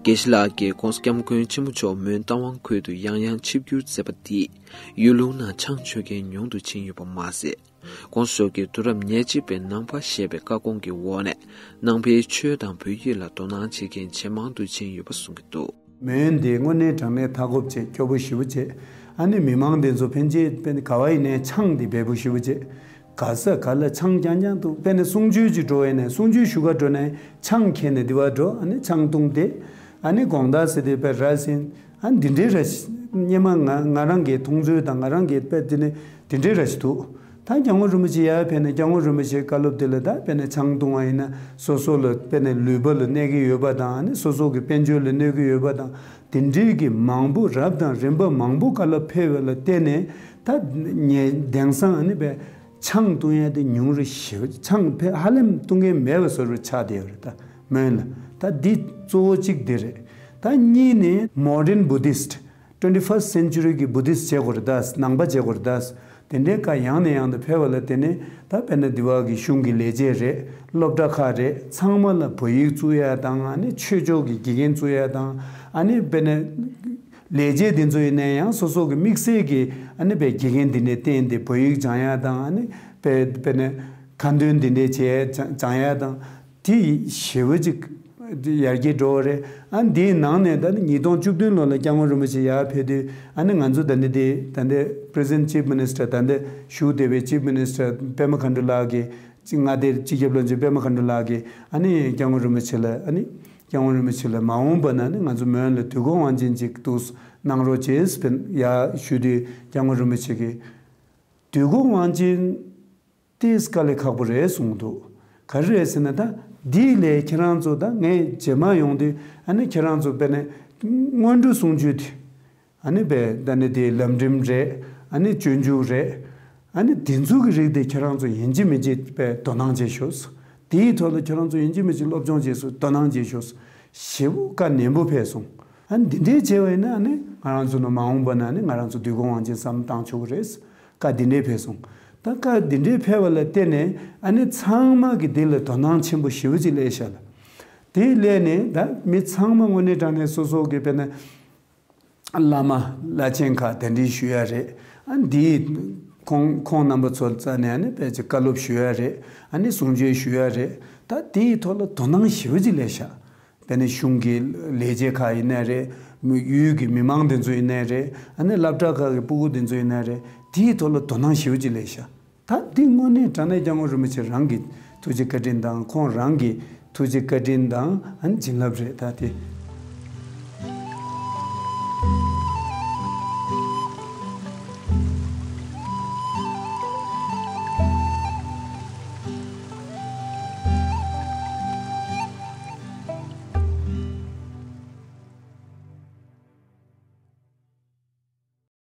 དགེ་བཤེས་ལགས་ཀྱིས་༸གོང་ས་༸སྐྱབས་མགོན་ཆེན་པོ་མཆོག་མོན་རྟ་དབང་ཁུལ་དུ་ཡང་ཡང་ཆིབས་བསྒྱུར་མཛད་པ་དེས་ཡུལ་ལུང་ནང་ཆང་མཆོད་མཁན་ཉུང་དུ་ཕྱིན་ཡོད་པ་མ་ཟད། ༸གོང་ས་མཆོག་གིས་དུས་རབས་ཉེར་གཅིག་པའི་ནང་པ་ཞེས་པའི་བཀའ་དགོངས་ཀྱི་འོག་ནས་ནང་པའི་ཆོས་དང་བོད་ཡིག་ལ་དོ་སྣང་བྱེད་མཁན་ཇེ་མང་དུ་ཕྱིན་ཡོད་པ་གསུང་གི་འདུག། མོན་དེ་དངོས་གནས་དྲང་གནས་མཐའ་འཁོབ་བྱས་སྐྱོ་པོ་ཞེ་པོ་བྱས། ཨ་ནི་མི་མང་དེ་ཚོ་ཕན་ཆད་དཔེ་ག་བ་ཡིན་ནའི་ཆང་དེ་འབེལ་པོ་ཞེ་པོ་བྱས། ག་ས་ག་ལ་ཆང་རྐྱང་རྐྱང་འདུག། དཔེ་ནི་གསུང་ཆོས་ཅིག་འགྲོ་ཡིན་ནའི་གསུང་ཆོས་ཞུ་ག་འགྲོ་ནའི་ཆང་ཁྱེར་ནས་དེ་བ་འགྲོ། ཨ་ནི་ཆང་བཏུང་སྟེ། ཨ་ནི་དགོང་དག་ཟེར་དེ་དཔེ་ར་བཟི། ཨ་འདི་འདྲའི་ར་ཞིག་སྔོན་མ་ང་ང་རང་གི་མཐོང་ཚུལ་དང་ང་རང་གི་དཔེ་དེ་ནི་འདི་འདྲའི་ར་ཞིག་འདུག། ད་སྐྱབས་མགོན་རིན་པོ་ཆེ་ཡར་ཕེབས་ནས་སྐྱབས་མགོན་རིན་པོ་ཆེའི་བཀའ་སློབ་དེ་ལ་ད་དཔེར་ན་ཆང་བཏུང་བ་ཡིན་ན་སོ་སོ་ལ་དཔེར་ན་ལུས་པོ་ལ་གནོད་ཀྱི་ཡོད་པ་དང་། ཨ་ནི་སོ་སོ་གི་དཔལ་འབྱོར་ལ་གནོད་ཀྱི་ཡོད་པ་དང་། དེ་འདྲའི་གི་མང་པོ་རབ་དང་རིམ་པ་མང་པོ་བཀའ་སློབ་ཕེབས་པ་ལ་བརྟེན་ནས་ད་ངས་དེང་སང་ཨ་ནི་བས་ཆང་བཏུང་ཡ་དེ་ཉུང་རུ་ཞེ་པོ། ཆང་ཕལ་ཧ་ལམ་བཏུང་མཁན་མེད་པ་བཟོ་འདྲ་ཆགས་བསྡད་ཡོད་རེད། ད་མོན་ལ་ད་འདི་གཙོ་བོ་གཅིག་འདི་རེད། ད་གཉིས་ནི་modern Buddhist, twenty first century གི་བུ་དིསྟ་བྱེད་དགོས་རེད་ད། ནང་པ་བྱེད་དགོས་རེད་ད། དེ་འདྲའི་བཀའ་ཡང་ནས་ཡང་དུ་ཕེབས་པ་ལ་བརྟེན་ནས་ད་དཔེར་ན་འདི་བ་གི་གཞུང་གི་ལས་བྱེད་རེད། སློབ་གྲྭ་ཁག་རེད། ཚང་མ་ལ་བོད་ཡིག་བཙུགས་ཡ་དང་། ཨ་ནི་ཆོས་ཕྱོགས་ཀྱི་དགེ་རྒན་བཙུགས་ཡ་དང་། ཨ་ནི་དཔེར་ན་ལས་བྱེད་དེ་ཚོ་ཡིན་ན་ཡང་སོ་སོ་གི་དམིགས་བསལ་གྱི་ཨ་ནི་བའི་དགེ་རྒན་འདི་ནས་བསྟེན་ཏེ་བོད་ཡིག་སྦྱང་ཡ་དང་། ཨ་ནི་དཔེ་དཔེར་ན་ཁ་འདོན་འདི་འདྲས་བྱས་སྦྱང་སྦྱང་ཡ་དང་། དེ་ཞེ་པོ་ཅིག་ཡར་རྒྱས་འགྲོ་བ་རེད། ཨ་འདིའི་ནང་ནས་ད་ནི་ཉིས་སྟོང་བཅུ་བདུན་ལོ་ལ་སྐྱབས་མགོན་རིན་པོ་ཆེ་ཡར་ཕེབས་དུས། ཨ་ནི་ང་ཚོ་ད་ནི་དེ་ད་ནི་Present Chief Minister, ད་ནི་བཞུགས་བསྡད་པའི་Chief Minister པད་མ་མཁའ་འགྲོ་ལགས་ཀྱིས། སྤྱི་མངའ་སྡེ་སྤྱི་ཁྱབ་བློན་ཆེན་པད་མ་མཁའ་འགྲོ་ལགས་ཀྱིས་ཨ་ནི་སྐྱབས་མགོན་རིན་པོ་ཆེ་ལ། ཨ་ནི་སྐྱབས་མགོན་རིན་པོ་ཆེ་ལ་མ་འོངས་པ་ན་ནི་ང་ཚོ་མོན་ལ་དུས་འཁོར་དབང་ཆེན་ཅིག་འདུག་གནང་རོགས་བྱེད་ཟེར་ཡར་ཞུ་དུས། སྐྱབས་མགོན་རིན་པོ་ཆེ་གིས། དུས་འཁོར་དབང་ཆེན་ཏིས་དཀའ་ལས་ཁག་པོ་རེད་གསུངས་འདུག། ག་རེ་རེད་ཟེར་ན། ད་འདིའི་ལས་ཁྱེད་རང་ཚོ། ད་ངས་རྗེས་མ་ཡོང་དུས་ཨ་ནི་ཁྱེད་རང་ཚོ་དཔེར་ན་སྔོན་འགྲོ་གསུང་ཆོས་དེ། ཨ་ནི་བས་ད་ནི་དེ་ལམ་རིམ་རེད། ཨ་ནི་སྤྱོད་འཇུག་རེད། ཨ་ནི་དེ་ཚོ་གི་རིགས་དེ་ཁྱེད་རང་ཚོ་ཡིན་གཅིག་མིན་གཅིག་བས་དོ་སྣང་བྱེད་ཤོག། དེའི་ཐོག་ལ་ཁྱེད་རང་ཚོ་ཡིན་གཅིག་མིན་གཅིག་སློབ་སྦྱོང་བྱེད་ཤོག། དོ་སྣང་བྱེད་ཤོག་ཞེ་པོ་བཀའ་ནན་པོ་ཕེབས་སོང་། ཨ་ནི་འདི་འདྲས་བྱས་པ་ཡིན་ན་ཨ་ནི་ང་རང་ཚོ་ནི་མ་འོངས་པ་ན་ནི་ང་རང་ཚོ་དུས་འཁོར་དབང་ཆེན་བསམ་བཏང་ཆོག་གི་རེད། བཀའ་འདི་འདྲས་ཕེབས་སོང་། ད་བཀའ་འདི་འདྲས་ཕེབས་པ་ལ་བརྟེན་ནས་ཨ་ནི་ཚང་མ་གི་འདི་ལ་དོ་སྣང་ཆེན་པོ་ཞེ་པོ་ཅིག་སླེབས་ཤག་ལ། དེ་སླེབས་ནས་ད་མི་ཚང་མ་དངོས་གནས་དྲང་གནས་སོ་སོ་གི་དཔེར་ན་བླ་མ་བླ་ཆེན་ཁག་གདན་འདྲེན་ཞུ་ཡ་རེད། ཨ་འདི་ཁོང་ཁོང་རྣམ་པ་ཚོ་རྩ་ནས་ཨ་ནི་དཔེ་ཅིག་བཀའ་སློབ་ཞུ་ཡ་རེད། ཨ་ནི་གསུང་ཆོས་ཞུ་ཡ་རེད། ད་དེའི་ཐོག་ལ་དོ་སྣང་ཞེ་པོ་ཅིག་སླེབས་ཤག། དེ་ནས་གཞུང་གི་ལས་བྱེད་ཁག་ཡིན་ནའི་རེད། མི་ཡུལ་གྱི་མི་མང་དེ་ཚོ་ཡིན་ནའི་རེད། ཨ་ནི་སློབ་གྲྭ་ཁག་གི་སྤུ་གུ་དེ་ཚོ་ཡིན་ནའི་རེད། དེའི་ཐོག་ལ་དོ་སྣང་ཞེ་པོ་ཅིག་སླེབས་ཤག། ད་འདི་དངོས་གནས་དྲང་གནས་སྐྱབས་མགོན་རིན་པོ་ཆེ་རང་གི་ཐུགས་རྗེ་བཀའ་དྲིན་དང་། ཁོང་རང་གི་ཐུགས་རྗེ་བཀའ་དྲིན་དང་། ཨ་ནི་བྱིན་རླབས་རེད། ད་དེ་